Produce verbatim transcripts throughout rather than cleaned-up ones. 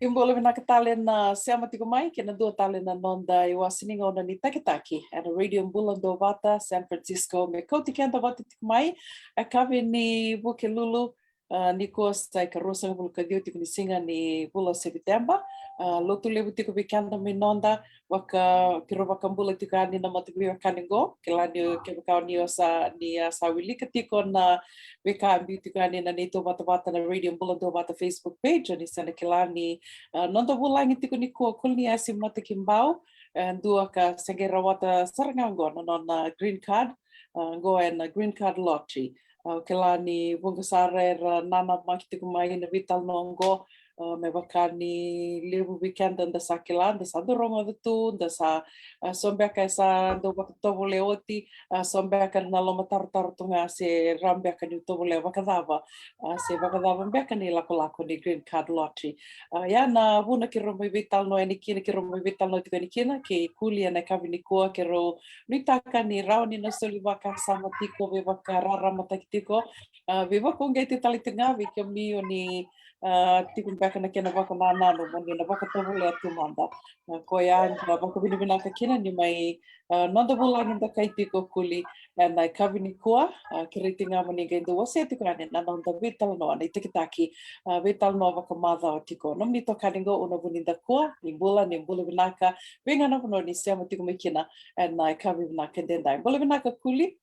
Ni bula vinaka tale na sema tiko mai kei na dua tale na noda iwasewase ni gauna ni Takitaki ena Radio Bula Duavata San Francisco, me kauti keda vata tiko mai e kavi ni Vukelulu. A, nikua sa ikaruasagavulu ka ciwa tiko ni siga ni vula o Seviteba. A, lotu levu tiko vei keda mai noda, vaka, keirau vakabula tiko yani na mataveiwekani qo. Kila ni kevaka ni o sa, ni a sa wilika tiko na veika biu tiko yani na neitou vatavata na Radio Bula Duavata Facebook page, o ni sa na kila ni, a, noda vulagi tiko nikua o Kuliniyasi Matakibau, e dua ka se qai rawata sara ga qo na nona green card, a, qo ena green card lottery. A, kila ni vuqa sara era nanamaki tiko mai na veitalanoa qo, a, me vaka ni levu vei keda da sa kila, da sa dau rogoca tu, da sa, a, so beka e sa dau vakatovolea oti, a, so beka na lomatarotaro tu ga se rawa beka niu tovolea vakacava, a, se vakacava beka na ilakolako ni green card lottery. A, ia na vuna keirau mai veitalanoa yani kina, keirau mai veitalanoa tiko yani kina kei Kuli ena yakavi nikua, keirau nuitaka ni rawa ni na soli vakasama tiko, veivakararamataki tiko, a, veivakauqeti tale tiko ga vei kemuni o ni, a, tiko beka na kena vakanananu mo ni na vakatovolea tu mada. A, koya na vakavinavinaka kina ni mai, a, noda vulagi dakai tiko Kuli ena yakavi nikua, a, kerei tiko ga mo ni qai dau wasea tiko yani na noda veitalanoa, na itakitaki, a, veitalanoa vakamacawa tiko. Nomuni itokani qo Una Vunidakua, ni bula, ni bula vinaka, vei ga na vanua ni sema tiko mai kina ena yakavi vinaka edaidai. Bula vinaka Kuli.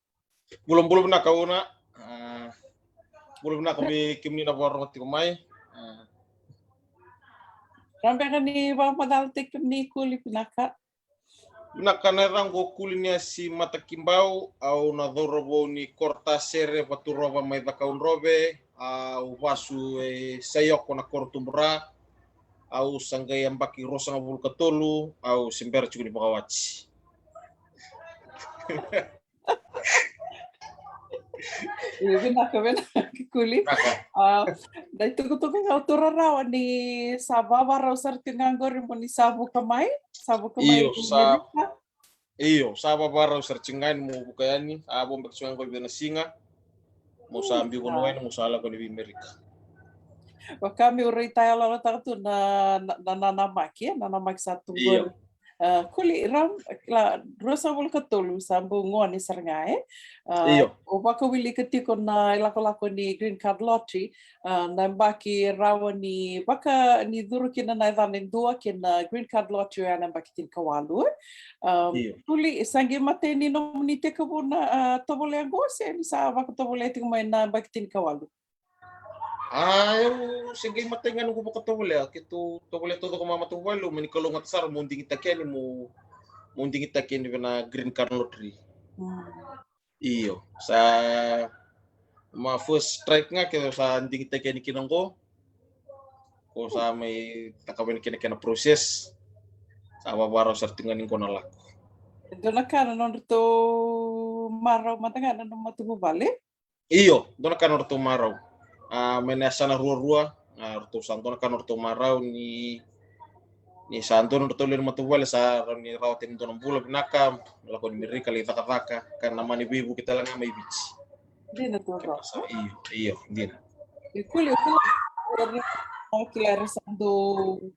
Bula, bula vinaka Una. A, bula vinaka vei kemuni na vakarorogo tiko mai. A. Rawa beka ni vakamacalataki kemuni Kuli, vinaka. Vinaka, na yacaqu o Kuliniyasi Matakibau, au na cauravou ni Korotasere, Vaturova mai Cakaudrove, au vasu e Saioko na koro Tubura, au sa qai yabaki ruasagavulu ka tolu, au se bera tiko ni vakawati. Io, vinaka, vinaka Kuli. Vinaka. A, na itukutuku ga au taura rawa ni sa vavarau sara tiko ga qori mo ni sa vuka mai, sa vuka mai. Io, sa, Amerika. Io, sa vavarau sara tiko ga ni mo vuka yani, a vo beka tiko ga qo vei na siga. Mo sa biu vanua yani, mo sa lako yani vei Amerika. Vaka meu rai tayaloyalotaka tu na, na, na, na namaki, e, na namaki sa tu qori. Io. A, Kuli, ram, la, ruasagavulu ka tolu sa bau gone sara ga, e? A, io. O vakawilika tiko na ilakolako ni green card lottery, a, na yabaki rawa ni vaka ni curu kina na yacana e dua kei na green card lottery oya na yabaki tinikawalu, e? A, io. Kuli, sa qai matai ni nomuni tekivu na, a, tovolea qo se ni sa vakatovolea tiko mai na yabaki tinikawalu? A, au se qai matai ga noqu vakatovolea, keitou tovolea taucoko mai matavuvale, au mani kalougata sara meu digitaki yani, meu, meu digitaki yani vei na green card lottery. Mm. Io, sa ma first strike ga keitou sa digitaki yani kina qo. Ko sa mai takava yani kina kena process. Sa vavarau sara tiko ga ni qo na lako. E dua na ka na nodratou marau mada ga na nomu matavuvale? Io, dua na ka na nodratou marau. A, mai na yasana ruarua, a, ratou sa dua na ka na nodratou marau ni, ni sa dua na nodratou lewe ni matavuvale sa rawa ni rawata yani dua na bula vinaka, lako i Amerika lai cakacaka, ka na mani veivuke tale ga mai Viti. Dina tu. Kena sa, io, io, dina. E Kuli, e Kuli, era, kila era sa dau,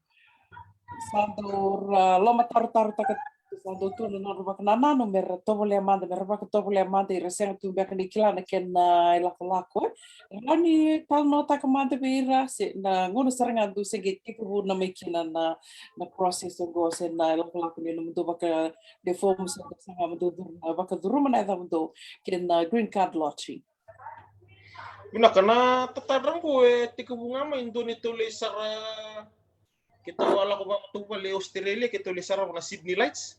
sa dau ra, lomatarotarotaka, sa dau tu na nodra vakanananu me ra tovolea mada, me ra vakatovolea mada, ira sega tu beka ni kila na kena, a, ilakolako. Rawa ni talanoataka mada vei ira se na gauna sara ga dou se qai tekivu na mai kina na, na process oqo se na ilakolako ni nomudou vakalewe fomu se dou saga mo dou curu, vakacuruma na yacamudou kei na green card lottery. Vinaka, na tatadra qo e tekivu ga mai dua ni tou lai sara, keitou a lako vakamatavuvale i Australia, keitou lai sarava na Sydney Lights.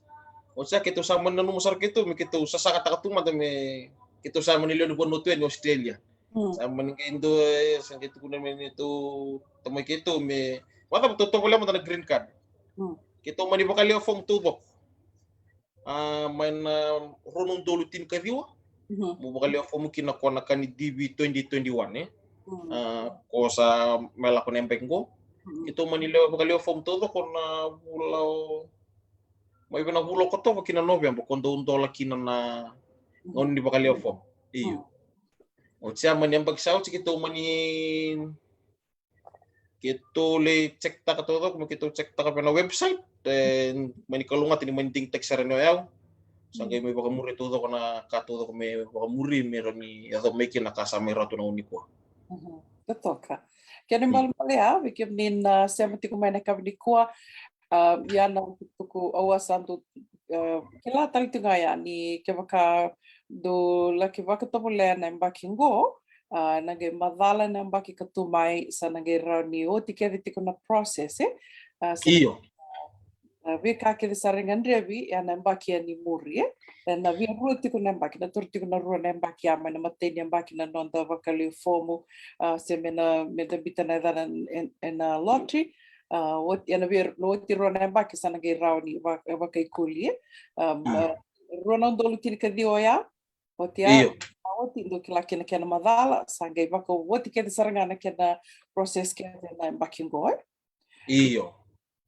Oti ya keitou sa mani nanuma sara keitou me keitou sasagataka tu mada me keitou sa mani lewe ni vanua tu yani Australia. Mm. Sa mani qai dua, e, sa qai tukuna mai neitou tamai keitou me, vakacava, tou tovolea mada na green card. Mm. Keitou mani vakalewe fomu taucoko. A, mai na rua na udolu tinikaciwa. Mhm. Mo vakalewe fomu kina ko na ka ni Divi twenty twenty-one, e? Mm. A, ko sa mai lako na yabaki qo. Mhm. Keitou mani lewe, vakalewe fomu taucoko na vula o, mai vei na vula o Okotova ki na Noveba, ko dou dola kina na, mhm, gauna ni vakalewe fomu. Io. Mm. Oti ya mai na yabaki sa oti keitou mani Keitou lai check taka taucoko, me keitou check taka vei na website, e, mani kalougata ni mani digitaki sara ni o yau. Sa qai mai vakamuri taucoko na ka taucoko me vakamuri me rawa ni yaco mai kina ka sa mai rawa tu na gauna nikua. Totoka. Kena ibalebale ya vei kemuni na sema tiko mai na yakavi nikua. A, ia na tukutuku au a sa dau, a, kila tale tu ga ya ni kevaka dou laki vakatovolea na yabaki qo, a, na qai macala na yabaki ka tu mai, sa na qai rawa ni oti kece tiko na process, e? A, sa na, Io. a, veika kece sa ra gadrevi ena yabaki yani muri, e? E na via rua tiko na yabaki, na toro tiko na rua na yabaki, a, mai na matai ni yabaki na noda vakalewe fomu, a, se me na, me da bita na yacana e, ena lottery, a, oti, ena via, na oti rua na yabaki sa na qai rawa ni va-, vakaikuli, e? A, ma, rua na udolu tinikaciwa oya, oti ya, io, a, oti dou kila kina kena macala, sa qai vakaoti kece sara ga na kena process kece na yabaki qo, e? Io.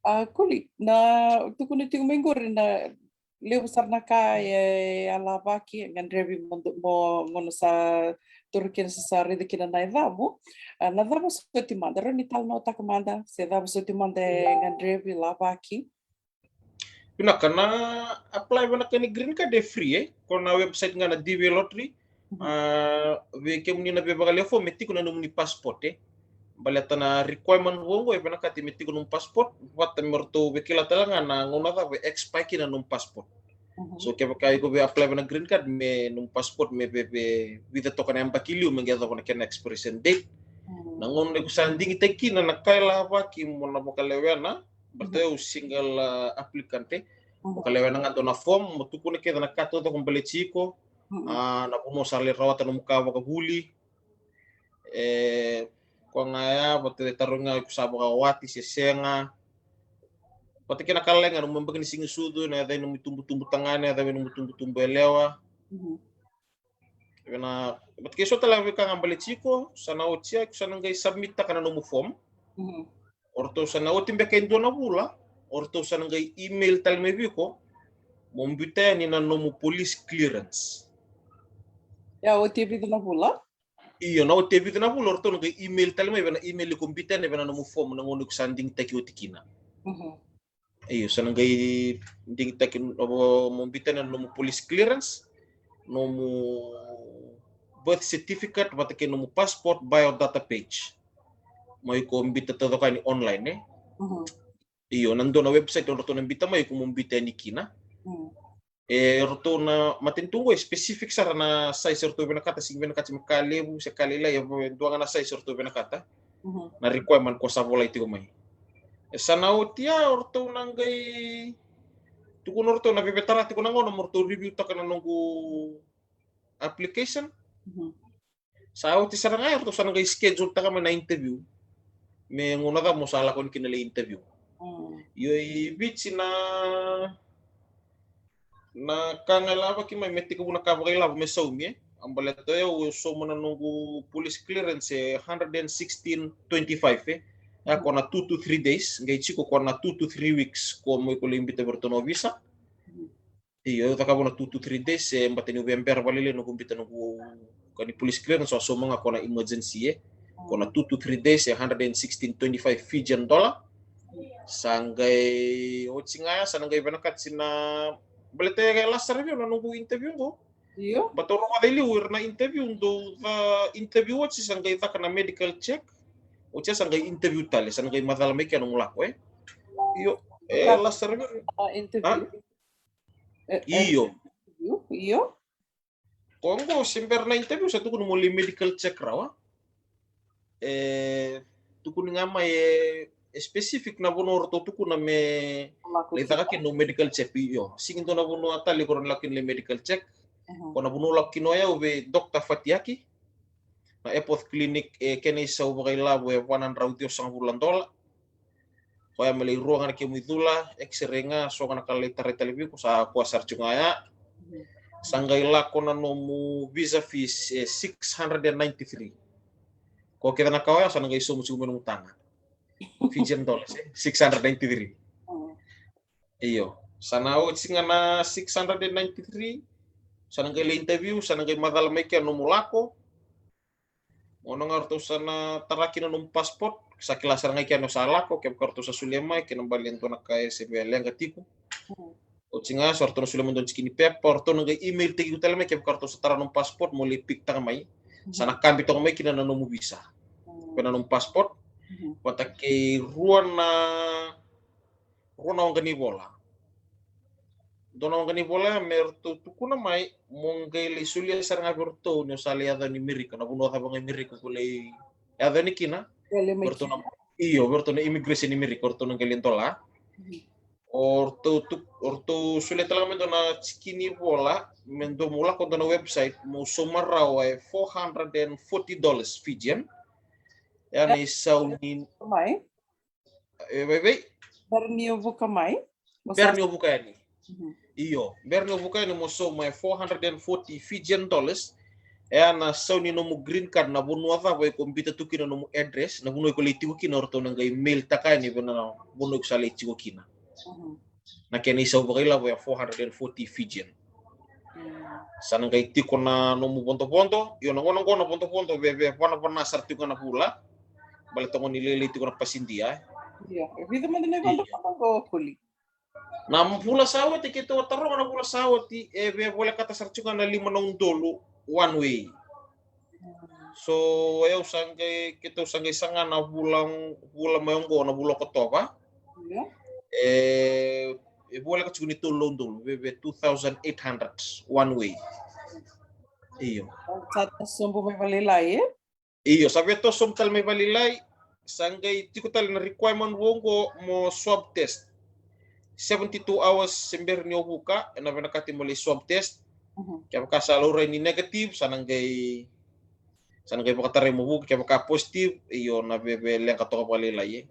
A, Kuli, na tukuna tiko mai qori na levu sara na ka e a lavaki, e gadrevi mo, mo gauna sa toro kina, sa, sa raica kina na yacamu. A, na cava soti mada, rawa ni talanoataka mada se cava soti mada e gadrevi, lavaki? Vinaka, na apply vinaka ni green card e free, e? Ko na website ga na D V Lottery. A, vei kemuni na via vakalewe fomu me tiko na nomuni passport, e? Baleta na requirement qo, qo e vinakati me tiko nomu passport, vata me ratou via kila tale ga na gauna cava e expire kina nomu passport. So kevaka iko via apply vei na green card me nomu passport me via, via vica toka na yabaki liu me qai yacova na kena expiration date. Na gauna iko sa digitaki kina na ka e lavaki mo na vakalewena, baleta o yau single, a, applicant, e? Vakalewena ga dua na form, mo tukuna kece na ka taucoko baleti iko, a, na vanua sa lai rawata nomu ka vakavuli, e, koya ga ya, vata kei na taro ga iko sa vakawati se sega. Vata kei na ka lailai ga, nomu yabaki ni siganisucu, na yaca i nomu itubutubu tagane, yaca i nomu itubutubu yalewa. Vei na, vata kei so tale ga veika ga baleti iko, sa na oti ya, iko sa na qai submit taka na nomu form. O ratou sa na oti beka e dua na vula, o ratou sa na qai email tale mai vei iko mo biuta yani na nomu police clearance. Ya, oti e vica na vula? Io, na oti e vica na vula, o ratou na qai email tale mai vei na email iko biuta yani vei na nomu form na gauna iko sa digitaki oti kina. Io, sa na qai digitaki, mo biuta yani na nomu police clearance, nomu birth certificate, vata kei nomu passport biodata page. Mo iko biuta taucoko yani online, e? Io, na dua na website o ratou na biuta mai iko mo biuta yani kina. E, ratou na matanitu qo e specific sara na size ratou vinakata, sega ni vinakata me ka levu se ka lailai, e dua ga na size ratou vinakata. Na requirement ko sa volai tiko mai. E sa na oti ya, o ratou na qai tukuna o ratou na veivetara tiko na gauna mo ratou review taka na noqu application. Sa oti sara ga ya, o ratou sa na qai schedule taka mai na interview. Me gauna cava mo sa lako yani kina lai interview. Io, i Viti na, na ka ga e lavaki mai me tekivu na ka vakailavo me saumi, e? A, baleta o yau e sauma na noqu police clearance e hundred and sixteen twenty-five, e? Ya ko na two to three days, qai tiko ko na two to three weeks ko mo iko lai biuta vei ratou na ovisa. Io, au cakava na two to three days, e, baleta niu via bera vakalailai noqu biuta noqu ka ni police clearance, au sauma ga ko na emergency, e. Ko na two to three days, e hundred and sixteen twenty-five Fijian dollar. Sa qai oti ga ya, sa na qai vinakati na, baleta e lasa sara vei au na noqu interview qo. Io. Baleta au rogoca i liu ira na interview, dou ca interview oti sa qai caka na medical check. Oti ya sa qai interview tale, sa na qai macala mai kea nomu lako, e. Io, e lasa sara vei au. A, interview. Io. Io. Ko qo se bera na interview sa tukuni mo lai medical check rawa. E tukuni ga mai e, e specific na vanua o ratou tukuna me lai caka kina nomu medical check. Io, sega ni dua na vanua tale ko rawa ni lako kina lai medical check. Ko na vanua lako kina o yau vei Doctor Fatiaki. Na Epworth Clinic, e kena isau vakailavo e va na drau ciwasagavulu na dola. Koya me lai rua ga na kemu icula, X-ray ga, so ga na ka lai tarai tale vei iko, sa koya sara tiko ga ya. Sa qai lako na nomu visa fees e six hundred and ninety-three. Ko kece na ka oya sa na qai sauma tiko mai nomu taga. Fijian dollars, e six hundred ninety-three. Io. Sa na oti ga na six hundred and ninety-three. Sa na qai lai interview, sa na qai macala mai kea nomu lako. Gauna ga ratou sa na tara kina nomu passport, sa kila sara ga i kea ni o sa lako, kevaka ratou sa solia mai, kena bale e dua na ka e se via leqa tiko. Oti ga, so ratou na solia mai dua na tikini pepa, o ratou na qai email taki iko tale mai kevaka ratou sa tara nomu passport mo lai pick taka mai. Sa na kabi toka mai kina na nomu visa. Ko na nomu passport. Vata kei rua na, rua na waqa ni vola. Dua na waqa ni vola ya me ratou tukuna mai mo qai lai solia sara ga vei ratou ni o sa lai yaco ni Merika, na vanua cava ga i Merika ko lai yaco ni kina. Vei ratou na, io, vei ratou na immigration ni Merika, o ratou na qai lai dola. O ratou tu, o ratou solia tale ga me dua na tikini vola me dua mo lako dua na website mo sauma rawa e four hundred and forty dollars Fijian. Ya na isau ni mai. E vei vei? Bera ni o vuka mai. Bera ni o vuka yani. Io, bera ni o vuka yani mo sauma e four hundred and forty Fijian dollars. E a na sau ni nomu green card na vanua cava iko bita tu kina nomu address, na vanua iko lai tiko kina, o ratou na qai mail taka yani vei na vanua iko sa lai tiko kina. Na kena isau vakailavo e four hundred and forty Fijian. Sa na qai tiko na nomu vodovodo, io na gauna qo na vodovodo veve vanavana sara tiko ga na vula. Bale toka ni lailai tiko na pasidia. Io, e vica mada na ivodovodo qo, Kuli? Na vula sa oti, keitou a taroga na vula sa oti, e via volekata sara tiko ga na lima na udolu one way. So e au sa qai, keitou sa qai saga na vula, vula mai oqo na vula Okotova. E, e voleka tiko ni tolu na udolu, veve two thousand eight hundred one way. Io. Sa toso sobu mai valailai, e? Io, sa via toso sobu tale mai valailai. Sa qai tiko tale na requirement vou oqo mo swab test. Seventy-two hours se bera ni o vuka, ena vinakati mo lai swab test. Kevaka sa laurai ni negative, sa na qai, sa na qai vakatarai mo vuka, kevaka positive, io na veve leqa toka vakalailai, e.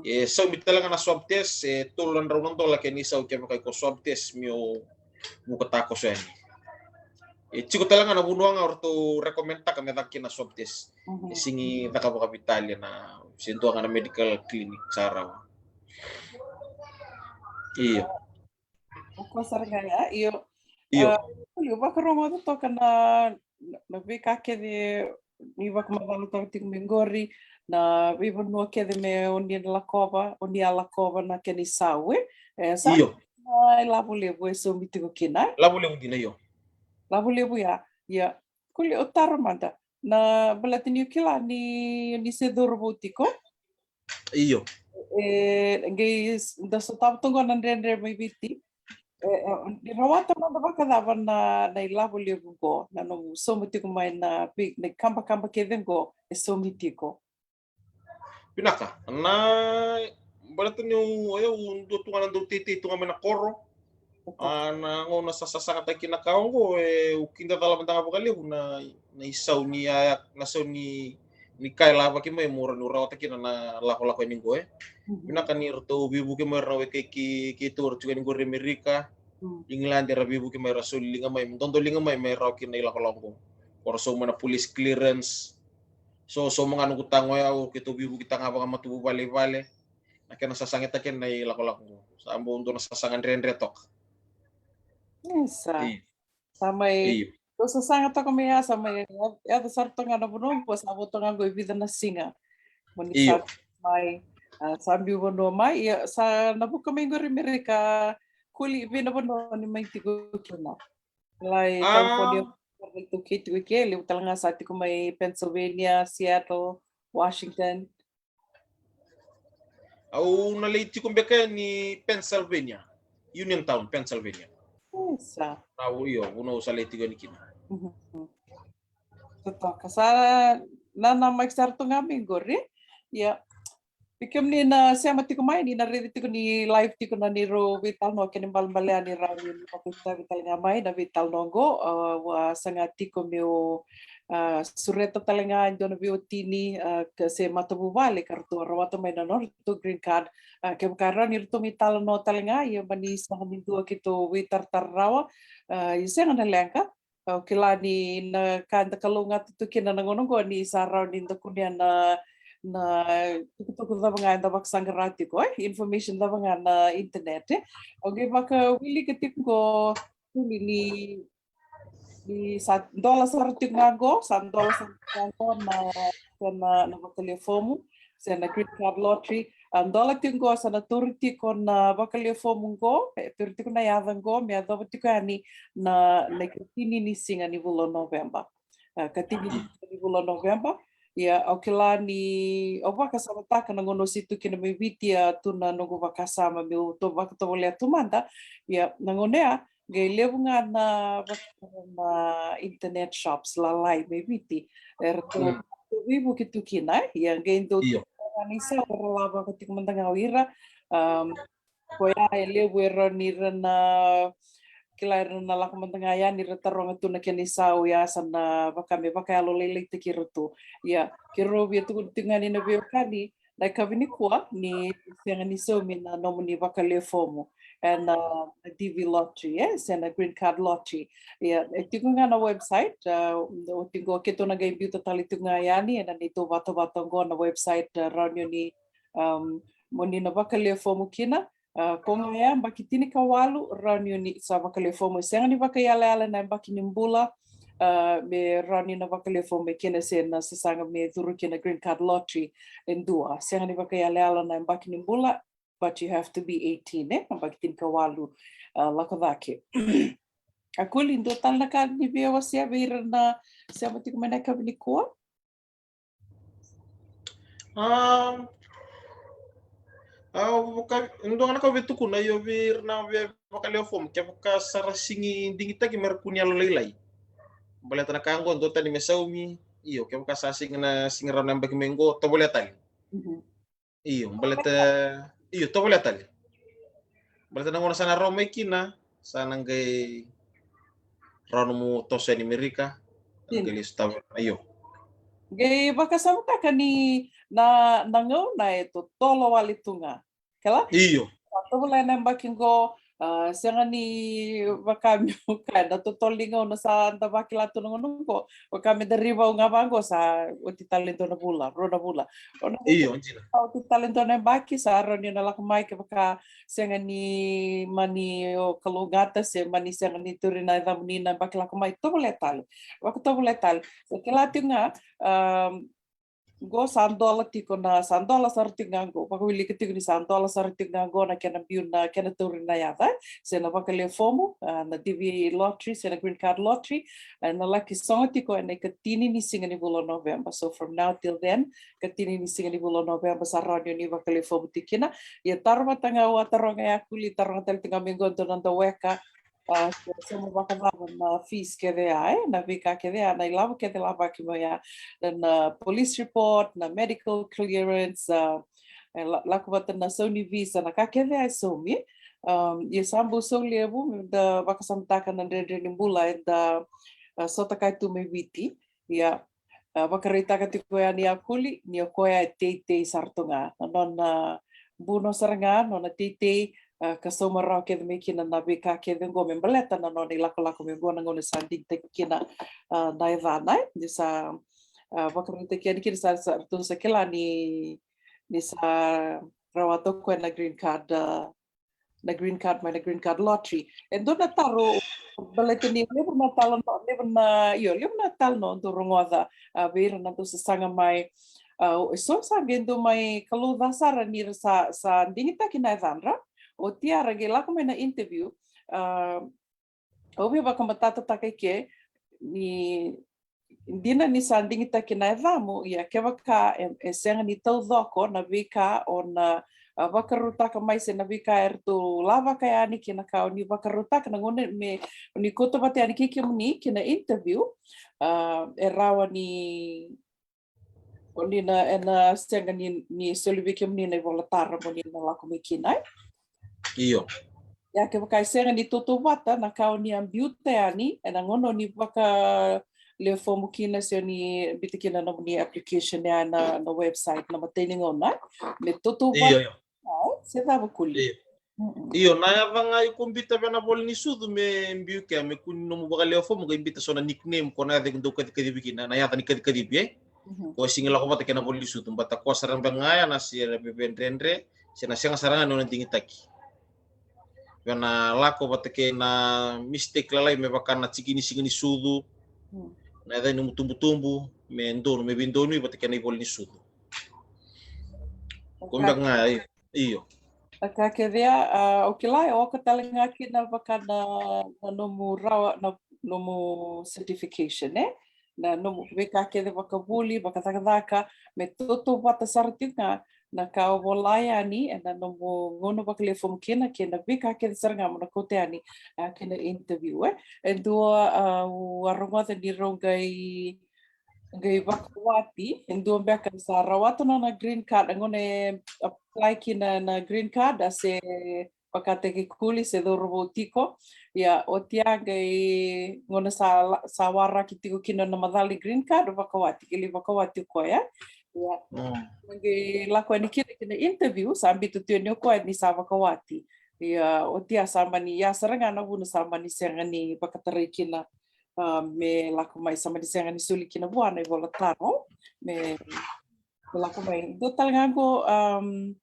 E saumi tale ga na swab test, e tolu na drau na dola kena isau kevaka iko swab test, mo vuka takoso yani. E tiko tale ga na vanua ga o ratou recommend taka me caka kina na swab test. E sigi caka vakaveitalia na, se dua ga na medical clinic sa rawa. Io. O koya sara ga ya, io. Io. Kuli, vakarogoca toka na, na veika kece ni vakamacalataka tiko mai qori, na veivanua kece me o ni na lakova, o ni a lakova na kena isau, e? E sa na ilavo levu e saumi tiko kina, e? Lavo levu dina, io. Lavo levu ya, ia. Kuli, o taro mada. Na baleta ni o kila ni, ni se cauravou tiko. Io. E, qai da sotava toka na dredre mai Viti. E, e, ni rawata mada vakacava na, na ilavo levu qo, na nomu sauma tiko mai na, na ikabakaba kece qo e saumi tiko. Vinaka, na baleta niu, au dua tu ga na dau teitei tu ga mai na koro. A, na gauna sa sasagataki na ka oqo, e, au kidacala mada ga vakalevu na, na isau ni, a, na sau ni, ni ka e lavaki mai mo rawa niu rawata kina na lakolako yani qo, e. Vinaka ni ratou veivuke mai rawa e kai keitou era tiko yani qori Amerika, England, era veivuke mai, ra soli liga mai, dodo liga mai me rawa kina na ilakolako qo. Ko ra sauma na police clearance. So, so mada ga noqu tago ya, o keitou veivuketaka ga vakamatavuvale i vale. Na kena sasagataki na ilakolako qo. Sa bau dua na sasaga dredre toka. Isa. Sa mai, io, dou sasaga toka mai ya, sa mai yaco sara toka ga na vanua qo, sa vo toka ga qo e vica na siga. Mo ni sa mai, a, sa biu vanua mai, ia, sa na vuka mai qori Amerika, Kuli, vei na vanua ni mai tiko kina? Lai California, tou kei tiko i ke, levu tale ga sa tiko mai Pennsylvania, Seattle, Washington. Au na lai tiko beka ni Pennsylvania, Uniontown, Pennsylvania. Isa. Au, io, vanua au sa lai tiko yani kina. Totoka. Sa nanamaki sara tu ga mai qori. Ia. Vei kemuni na sema tiko mai, ni na raici tiko ni live tiko na neirau veitalanoa, kena ibalebale ni rawa ni vakaitavi tale ga mai na veitalanoa oqo. A, au a saga tiko meu, a, sureta tale ga e dua na veiwatini, a, ka se matavuvale ka ratou a rawata mai na nodratou green card. A, kevaka e rawa ni ratou mai talanoa tale ga, ia mani sega ni dua keitou veitaratara rawa. A, ia sega na leqa. Au kila ni na ka eda kalougata tu kina na gauna oqo ni sa rawa ni da kunea na, na tukutuku cava ga eda vakasaqara tiko, e, information cava ga na internet, e. Au qai vakawilika tiko qo, Kuli, ni Ni sa dola sara tiko ga qo, sa dola sara tiko ga qo na, na, na vakalewe fomu se na green card lottery. A, dola tiko qo, sa na tauri tiko na vakalewe fomu qo, e tauri tiko na yaca qo me yacova tiko yani na, na ikatini ni siga ni vula o Noveba. A, ikatini ni siga ni vula o Noveba. Ia, au kila ni, au vakasamataka na gauna au se tu kina mai Viti, a, tu na noqu vakasama meu to vakatovolea tu mada. Ia, na gauna ya qai levu ga na vakasama na internet shops lalai mai Viti, eratou veivuke tu kina, e. Ia, qai dau tu ga na isau era lavaka tiko mada ga o ira. Um, koya e levu e rawa ni ra na kila, era na lako mada ga yani ra taroga tu na kena isau, ia sa na vaka me vakayalolailaitaki ira tu. Ia, keirau via tukuna tiko ga ni na veiwekani, na yakavi nikua ni sega ni saumi na nomuni vakalewe fomu ena, na D V lottery, e, se na green card lottery. Ia, e tiko ga na website, a, o tiko, keitou na qai biuta tale tiko ga yani ena neitou vatavata oqo na website, a, rawa ni o ni, um, mo ni na vakalewe fomu kina. A, ko ga ya, yabaki tinikawalu rawa ni o ni sa vakalewe fomu. E sega ni vakaiyalayala na yabaki ni bula, a, me rawa ni na vakalewe fomu kina se na sasaga me curu kina green card lottery e dua. Sega ni vakaiyalayala na yabaki ni bula, but you have to be eighteen, e? Yabaki tinikawalu, a, lako cake. A Kuli, dua tale na ka ni via wasea vei ira na sema tiko mai na yakavi nikua? A, a, vaka, dua ga na ka via tukuna, io, vei ira na via vakalewe fomu, kevaka sa ra sigi digitaki me ra kua ni yalolailai. Baleta na ka qo, dua tani me saumi, io, kevaka sa sigi na, sigi rawa na yabaki mai qo, tovolea tale. Mhm. Io, baleta, io, tovolea tale. Baleta na gauna sa na rawa mai kina, sa na qai rawa nomu toso yani Merika, qai lesu tale, io. Qai vakasamataka ni na, na gauna e totolo wale tu ga. Kila? Io. Sa tovolea na yabaki qo, a, sega ni vaka meu kaya, na totolo ni gauna sa da vakila tu na gauna qo. Vaka me da rivau ga vaqo, sa oti tale dua na vula, rua na vula. Io, dina. Sa oti tale dua na yabaki, sa rawa ni na lako mai, kevaka sega ni mani o kalougata se mani sega ni tauri na yacamuni na yabaki lako mai, tovolea tale. Vakatovolea tale. Sa kila tiko ga, um, qo sa dola tiko na, sa dola sara tiko ga qo. Vakawilika tiko ni sa dola sara tiko ga qo na kena biu na, kena tauri na yaca, e, se na vakalewe fomu, a, na D V lottery, se na green card lottery, e, na laki sogo tiko ena ikatini ni siga ni vula o November. So from now till then, ikatini ni siga ni vula o November, sa rawa ni o ni vakalewe fomu tiko kina. Ia taro vata ga, au a taroga ya Kuli, taroga tale tiko ga mai qo dua na noda weka, a, se, se mo vakacava na fees kece ya, e, na veika kece ya, na ilavo kece lavaki mai ya, na, na police report, na medical clearance, a, e, la, lako vata na sauni visa, na ka kece ya e saumi. Um, ia sa bau sau levu, da vakasamataka na dredre ni bula eda, a, sota kaya tu mai Viti. Ia, a, vakaraitaka tiko yani ya Kuli ni o koya e teitei sara tu ga. Na nona buno sara ga, nona teitei, a, ka sauma rawa kece mai kina na veika kece qo me baleta na nona ilakolako mai qo na gauna sa digitaki kina, a, na yacana, e. Ni sa, a, vakaraitaki yani kina sa, sa ratou sa kila ni, ni sa rawata o koya na green card, a, na green card mai na green card lottery. E dua na taro, baleta ni levu na talo no, levu na, io, levu na talo no dou rogoca, a, vei ira na dou sasaga mai. A, e so sa qai dou mai kalouca sara ni ra sa, sa digitaki na yacadra. Oti ya ra qai lako mai na interview. A, au via vakamatatataka eke ni dina ni sa digitaki na yacamu, ia kevaka e, e sega ni taucoko na veika o na, a, vakarautaka mai se na veika eratou lavaka yani kei na ka o ni vakarautaka na gauna me o ni kauta vata yani kei kemuni ki na interview, a, e rawa ni o ni na, ena sega ni, ni soli vei kemuni na ivolatara mo ni na lako mai kina, e? Io. Ia kevaka e sega ni tautauvata na ka o ni a biuta yani ena gauna o ni vakalewe fomu kina se o ni biuta kina na nomuni application ya na, na website na imatai ni gauna, me tautauvata. Io, io. A, se cava Kuli? Io. Mm-mm. Io, na yaca ga iko biuta vei na ivola ni sucu me biu kea, me kua ni nomu vakalewe fomu qai biuta so na nickname, ko na yaca iko dau kacikacivi kina, na yaca ni kacikacivi, e? Mhm. Ko sega ni lako vata kei na ivola ni sucu, baleta ko sara beka ga ya na sere veivedredre, se na sega sara ga ni o na digitaki. vei na lako vata kei na mistake lalai me vaka na tikini siga ni sucu, na yaca ni mutubutubu me donu, me veidonui vata kei na ivola ni sucu. Ko beka ga, io. Na ka kece ya, a, au kila e oka tale ga kina vaka na, na nomu rawa, na nomu certification, e? Na nomu veika kece vakavuli, vakacakacaka, me tautauvata sara tiko ga na ka o vola yani ena nomu gauna vakalewe fomu kina kei na veika kece sara ga mo na kauta yani, a, kei na interview, e? E dua, a, au a rogoca ni rau qai qai vakawati, e dua beka sa rawata nona green card, a gauna e apply kina na green card, a se vakataki kuli se cauravou tiko. Ia oti ya qai gauna sa, sa waraki tiko kina na macala ni green card, vakawati, qai lai vakawati o koya. Ia qai lako yani kina kina interview, sa biuta tu yani o koya ni sa vakawati. Ia oti ya sa mani, ya sara ga na vuna sa mani sega ni vakatarai kina, a, me lako mai, sa mani sega ni soli kina vua na ivola taro me, me lako mai. Dua tale ga qo, um,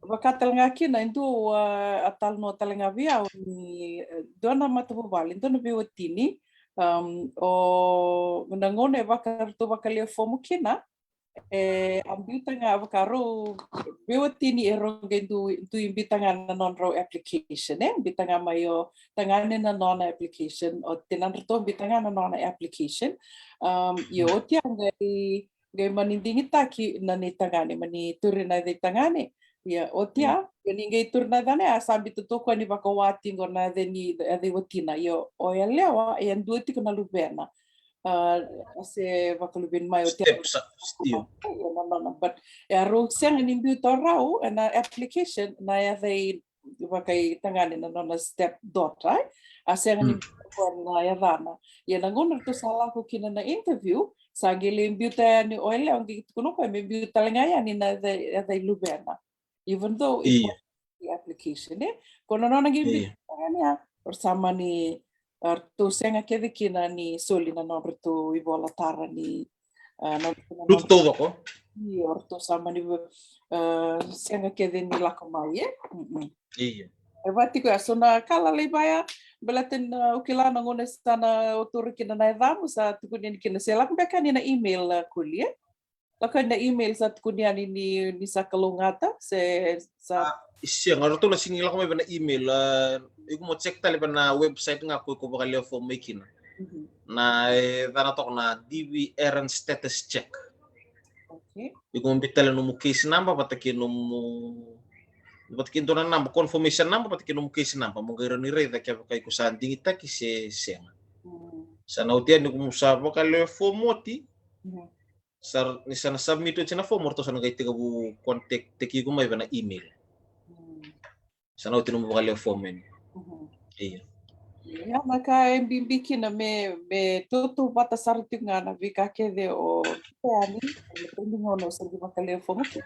vaka tale ga kina e dua, a, a talanoa tale ga vei au ni, e, dua na matavuvale, dua na veiwatini, um, o na gauna e vaka ratou vakalewe fomu kina, e a biuta ga, vaka rau veiwatini e rau qai dui, dui biuta ga na nodrau application, e biuta ga mai o tagane na nona application, o tinadratou biuta ga na nona application. Um, io oti ya qai, qai mani digitaki na nei tagane, mani turi na yaca i tagane. Ia oti ya, ia ni qai turi na yacana, a sa biuta tu o koya ni vakawati qo na yaca ni, yaca i watina. Io o yalewa e a dua tiko na luvena. A, a se vakaluveni mai oti ya. Step sa, io. Ia na nona, but e a rau sega ni biuta o rau ena application na yaca i, vaka i tagane na nona step daughter, e? A sega ni biuta o koya na yacana. Ia na gauna ratou sa lako kina na interview, sa qai lai biuta yani o yalewa, qai tukuna o koya me biuta tale ga yani na yaca, yaca i luvena. Even though it was the application, e? Ko na nona qai biuta tale ga yani ya, o ra sa mani, a, ratou sega kece kina ni soli na nodratou ivola tara ni, a, na, na, lutu taucoko. Io, o ratou sa mani, a, sega kece ni lako mai, e? Io. E vaka tiko ya, so na ka lalai vaya, baleta ni, a, au kila na gauna sa na otura kina na yacamu, sa tukuni yani kina se lako beka yani na email, a, Kuli, e? Lako yani na email sa tukuni yani ni, ni sa kalougata, se sa. A, sega, ratou na sega ni lako mai vei na email, a, iko mo check tale vei na website ga ko iko vakalewe fomu mai kina. Na, e, yacana toka na D V Errand Status Check. Okay. Iko mo biuta tale nomu case number vata kei nomu, vata kei dua na naba, confirmation number vata kei nomu case number, mo qai rawa ni raica kevaka iko sa digitaki se sega. Sa na oti yani iko mo sa vakalewe fomu oti. Sa, ni sa na submit oti na fomu, ratou sa na qai tekivu contact taki iko mai vei na email. Sa na oti nomu vakalewe fomu yani. Io. Ia na ka e bibi kina me, me tautauvata sara tiko ga na veika kece o biuta yani ena taimi gauna o sa qai vakalewe fomu kina.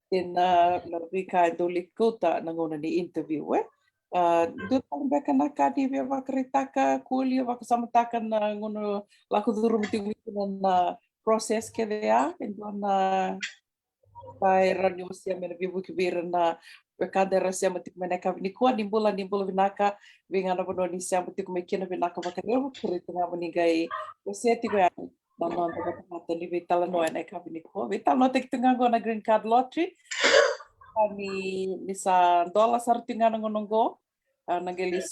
Kei na, na veika e dau lai kauta na gauna ni interview, e? A, dua tale beka na ka ni via vakaraitaka, Kuli, vakasamataka na gauna lako curuma tiko mai kina na process kece ya, e dua na ka e rawa ni o sema me na veivuke vei ira na wekada era sema tiko mai na yakavi nikua. Ni bula, ni bula vinaka, vei ga na vanua ni sema tiko mai kina, vinaka vakalevu, kerei tu ga mo ni qai wasea tiko yani na noda vakatamata ni veitalanoa ena yakavi nikua. Veitalanoataki tu ga qo na green card lottery. Ni, ni sa dola sara tiko ga na gauna qo. A, na qai lai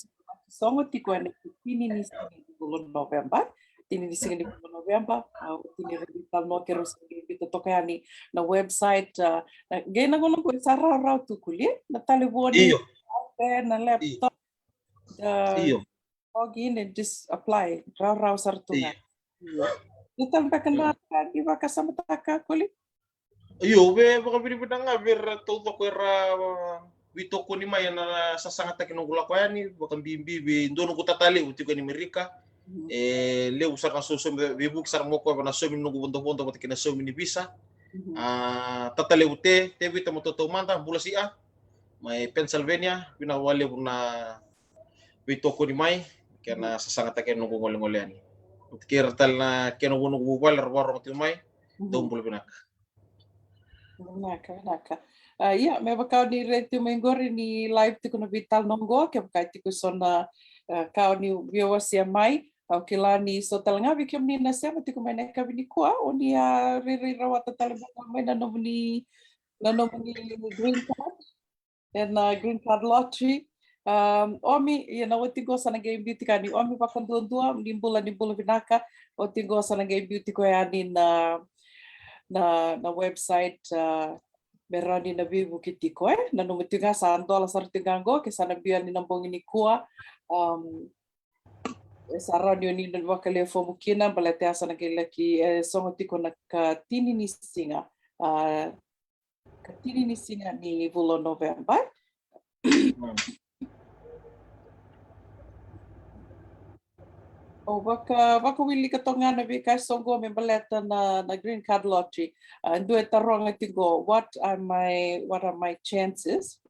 sogo tiko ena tini ni siga ni vula o Noveba. Tini ni siga ni vula o Noveba, a, o tini ni veitalanoa keirau sa qai biuta toka yani na website, a, na, qai na gauna qo sa rawarawa tu, Kuli, na talevoni, na laptop, da log in and just apply, rawarawa sara tu ga. Io. Dua tale beka na ka ni vakasamataka, Kuli? Io, au via vakavinavinaka ga vei ira taucoko era veitokoni mai ena sasagataki noqu lako yani, vakabibi vei dua noqu tata levu tiko e Amerika. E levu sara na sausaumi, veivuke sara ga o koya ena saumi ni noqu vodovodo vata kei na saumi ni visa. A, tata levu Te, Tevita Matautaumada, bula sia, mai Pennsylvania, vinaka vakalevu na veitokoni mai kei na sasagataki noqu golegole yani. Vata kei ira tale na kena vu noqu vuvale era vakarorogo tiko mai, dou bula vinaka. Vinaka, vinaka. A, ia, me vaka o ni raica tiko mai qori ni live tiko na veitalanoa qo, kevaka e tiko eso na, a, ka o ni via wasea mai, au kila ni so tale ga vei kemuni na sema tiko mai na yakavi nikua, o ni a rairai rawata tale beka mai na nomuni, na nomuni green card, ena green card lottery. Um, Omi, ia na oti qo sa na qai biuti ka ni Omi vakaduadua, ni bula, ni bula vinaka, oti qo sa na qai biuti koya yani na, na, na website, a, me rawa ni na veivuke tiko, e. Nanuma tiko ga sa dola sara tiko ga qo, ke sa na biu yani na bogi nikua, um, e sa rawa ni o ni na vakalewe fomu kina, baleta ya sa na qai laki, e, sogo tiko na ka tini ni siga, a, ka tini ni siga ni vula o November. O vaka, vakawilika toka ga na veika e soqo me baleta na, na green card lottery. A, dua e taroga tiko, what are my, what are my chances?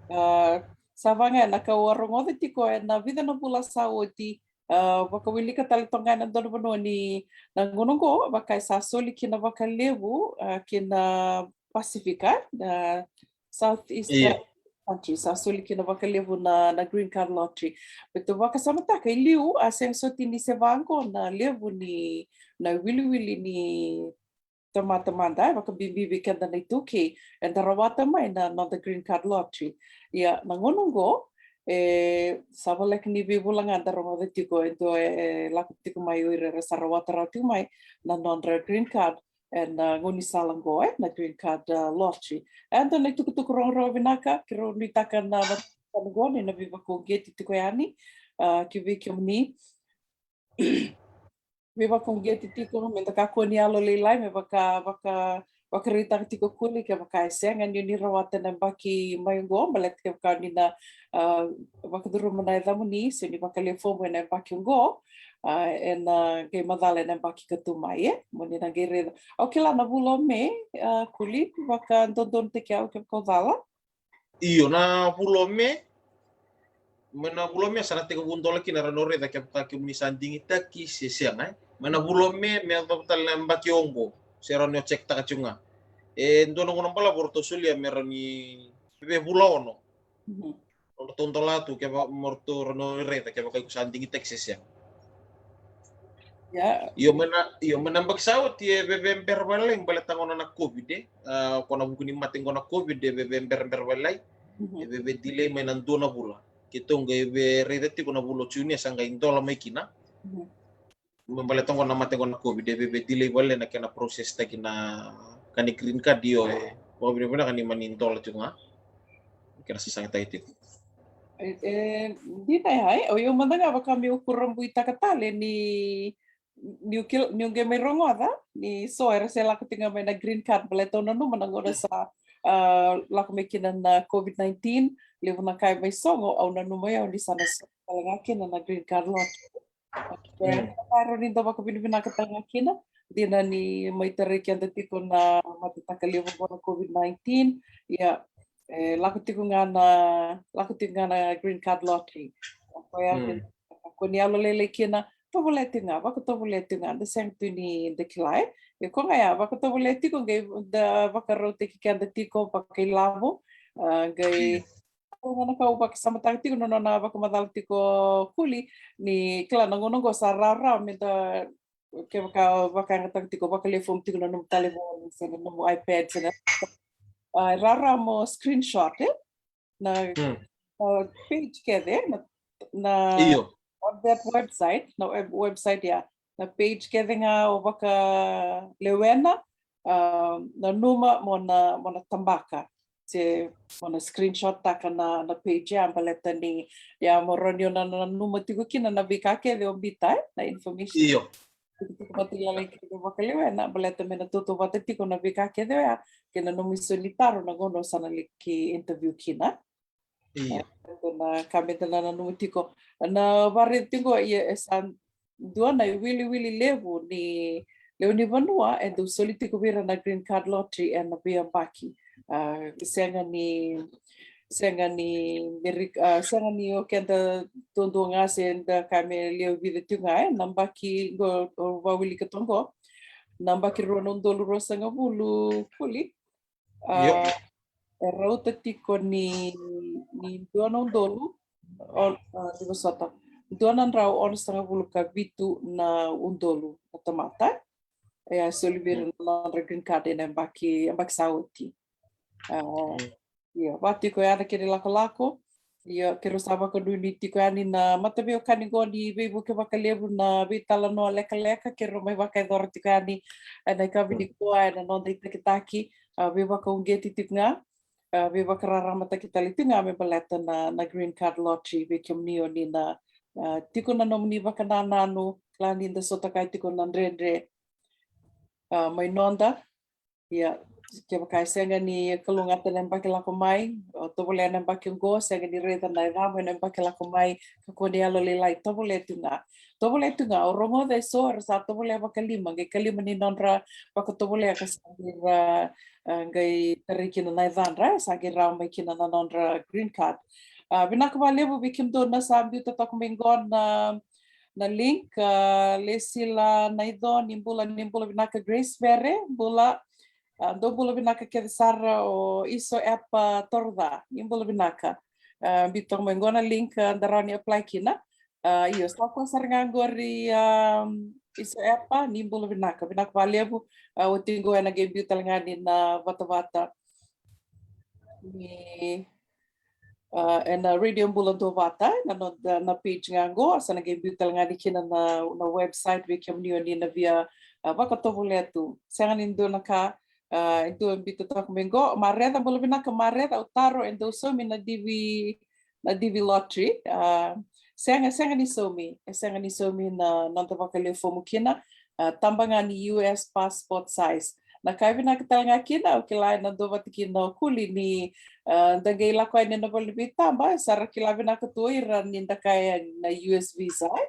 A, sa vaka ga na ka au a rogoca tiko ena vica na vula sa oti, a, vakawilika tale toka ga ena dua na vanua ni na gauna oqo, vaka e sa soli kina vakalevu, a, kina Pacific, a, na Southeast, ia, country, sa soli kina vakalevu na, na green card lottery. Baleta vakasamataka i liu, a sega soti ni se vaqo na levu ni na wiliwili ni tamata mada, e vakabibi vei keda na iTaukei, eda rawata mai na noda green card lottery. Ia, na gauna oqo, e, sa voleka ni veivula ga da rogoca tiko, e dua e, e lako tiko mai o ira era sa rawata rawa tiko mai na nodra green card, ena, a, gaunisala oqo, e, na green card, a, lottery. E dua na itukutuku rogorogo vinaka, keirau nuitaka na vakaoqo ni na veivakauqeti tiko yani, a, ki vei kemuni. Veivakauqeti tiko, me da kakua ni yalolailai, me vaka, vaka, vakaraitaka tiko Kuli, kevaka e sega ni o ni rawata ena yabaki mai oqo, baleta kevaka ni na, a, vakacuruma na yacamuni, se ni vakalewe fomu ena yabaki oqo, a, ena qai macala ena yabaki ka tu mai, e, mo ni na qai raica. Au kila na vula o Me, a, Kuli, vakadodonutaki au kevaka au cala. Io, na vula o Me, mai na vula o Me sa na tekivu dola kina, rawa ni o raica kevaka kemuni sa digitaki se sega, e. Mai na vula o Me, me yacova tale na yabaki oqo, se rawa ni o check taka tiko ga. E dua na gauna balavu ratou solia me rawa ni vevula ono. Mhm. Ratou dola tu kevaka mo ratou rawa ni o raica kevaka iko sa digitaki se sega. Ia. Io, mai na, io, mai na yabaki sa oti e veve bera vakalailai baleta gona na COVID, e. A, ko na vuku ni mate qo na COVID, e veve bera bera vakalailai. Mhm. E veve delay mai na dua na vula. Keitou qai via raica tiko na vula o June sa qai dola mai kina. Mhm. Me baleta qo na mate qo na COVID, e veve delay vakalailai na kena process taki na ka ni green card, io, e vakavinavinaka ni mani dola tiko ga. Kena sasagataki tiko. E, e, dina ya, e, o yau mada ga vaka meu kurabuitaka tale ni, niu kil-, niu qai mai rogoca ni so era se lako tiko ga mai na green card, baleta au nanuma na gauna sa, a, lako mai kina na COVID nineteen, levu na ka e mai sogo, au nanuma o yau ni sa na sogo tale ga kina na green card lottery. Mm. Ka rawa ni da vakavinavinaka tale ga kina, dina ni mai tarai keda tiko na matataka levu qo na COVID nineteen, ia, e, lako tiko ga na, lako tiko ga na green card lottery. Koya, mm, ko ni yalolailai kina, tovolea tiko ga, vakatovolea tiko ga, da sega tu ni da kila, e. Ia ko ga ya, vakatovolea tiko, qai da vakarautaki keda tiko vakailavo, a, qai, mm, Au na ka au vakasamataka tiko na nona vakamacala tiko Kuli, ni kila na gauna oqo sa rawarawa me da, kevaka vakayagataka tiko, vakalewe fomu tiko na nomu talevoni se na nomu iPad se na, a, rawarawa mo screenshot, e? Na, hmm, na page kece, na, na, io, on that website, na web-, website ya, na page kece ga o vakalewena, a, nanuma mo na, mo na tabaka se mo na screenshot taka na, na page ya, baleta ni ya mo rawa ni o na, na, nanuma tiko kina na veika kece o biuta, e, na information. Io. Tiko, tiko vata i lala i kece vakalewena, baleta me na tautauvata tiko na veika kece oya kei na nomu isau ni taro na gauna o sa na laki interview kina. Io. E, na ka me da na nanuma tiko. Na vakaraici tiko, ia, e sa dua na iwiliwili levu ni lewe ni vanua e dau soli tiko vei ira na green card lottery ena veiyabaki. A, sega ni, sega ni Amerika, a, sega ni o keda duadua ga se da ka me lewe vica tiko ga, e, na yabaki qo, o, vakawilika toka qo. Na yabaki rua na udolu ruasagavulu, Kuli. A, e rauta tiko ni, ni dua na udolu, o, a, ni vosota, dua na drau onosagavulu ka vitu na udolu na tamata e a soli vei ira na nodra green card ena yabaki, yabaki sa oti. A, ia, va tiko ya na kena ilakolako. Ia, keirau sa vakanuinui tiko yani na mataveiwekani qo ni veivuke vakalevu, na veitalanoa lekaleka keirau mai vakayacora tiko yani ena yakavi nikua ena noda itakitaki, a, veivakauqeti tiko ga, a, veivakararamataki tale tiko ga me baleta na, na green card lottery. Vei kemuni o ni na, a, tiko na nomuni vakanananu, kila ni da sotava tiko na dredre, a, mai noda. Ia, kevaka e sega ni kalougata na yabaki lako mai, o tovolea na yabaki oqo, sega ni raica na yacamu ena yabaki lako mai, kakua ni yalolailai, tovolea tu ga. Tovolea tu ga, au rogoca eso era sa tovolea vakalima, qai kalima ni nodra vakatovolea ka sa qai ra, a, qai tarai kina na yacadra, e sa qai rawa mai kina na nodra green card. A, vinaka vakalevu vei kemudou na sa biuta toka mai qo na, na link, a, Lesila Naico, ni bula, ni bula vinaka. Grace Vere, bula. A, dou bula vinaka kece sara. O Iso Epa Toroca, ni bula vinaka. A, biuta toka mai qo na link, a, da rawa ni apply kina. A, io, sa koya sara ga qori, a, Iso Epa, ni bula vinaka. Vinaka vakalevu. A, oti qo ena qai biu tale ga ni na vatavata ni, a, ena Radio Bula Duavata, na, na, na page ga qo, sa na qai biu tale ga ni kina na, na website vei kemuni o ni na via, a, vakatovolea tu. Sega ni dua na ka, a, e dua e biuta toka mai qo. Mareca, bula vinaka Mareca, au taro e dau saumi na D V, na D V lottery. A, sega, sega ni saumi, e sega ni saumi na noda vakalewe fomu kina. A, taba ga ni U S passport size. Na ka e vinaka tale ga kina, au kila ena dua vata kina o Kuli ni, a, da qai lako yani ena vale ni veitaba, e sa ra kila vinaka tu o ira ni da kaya na U S visa, e?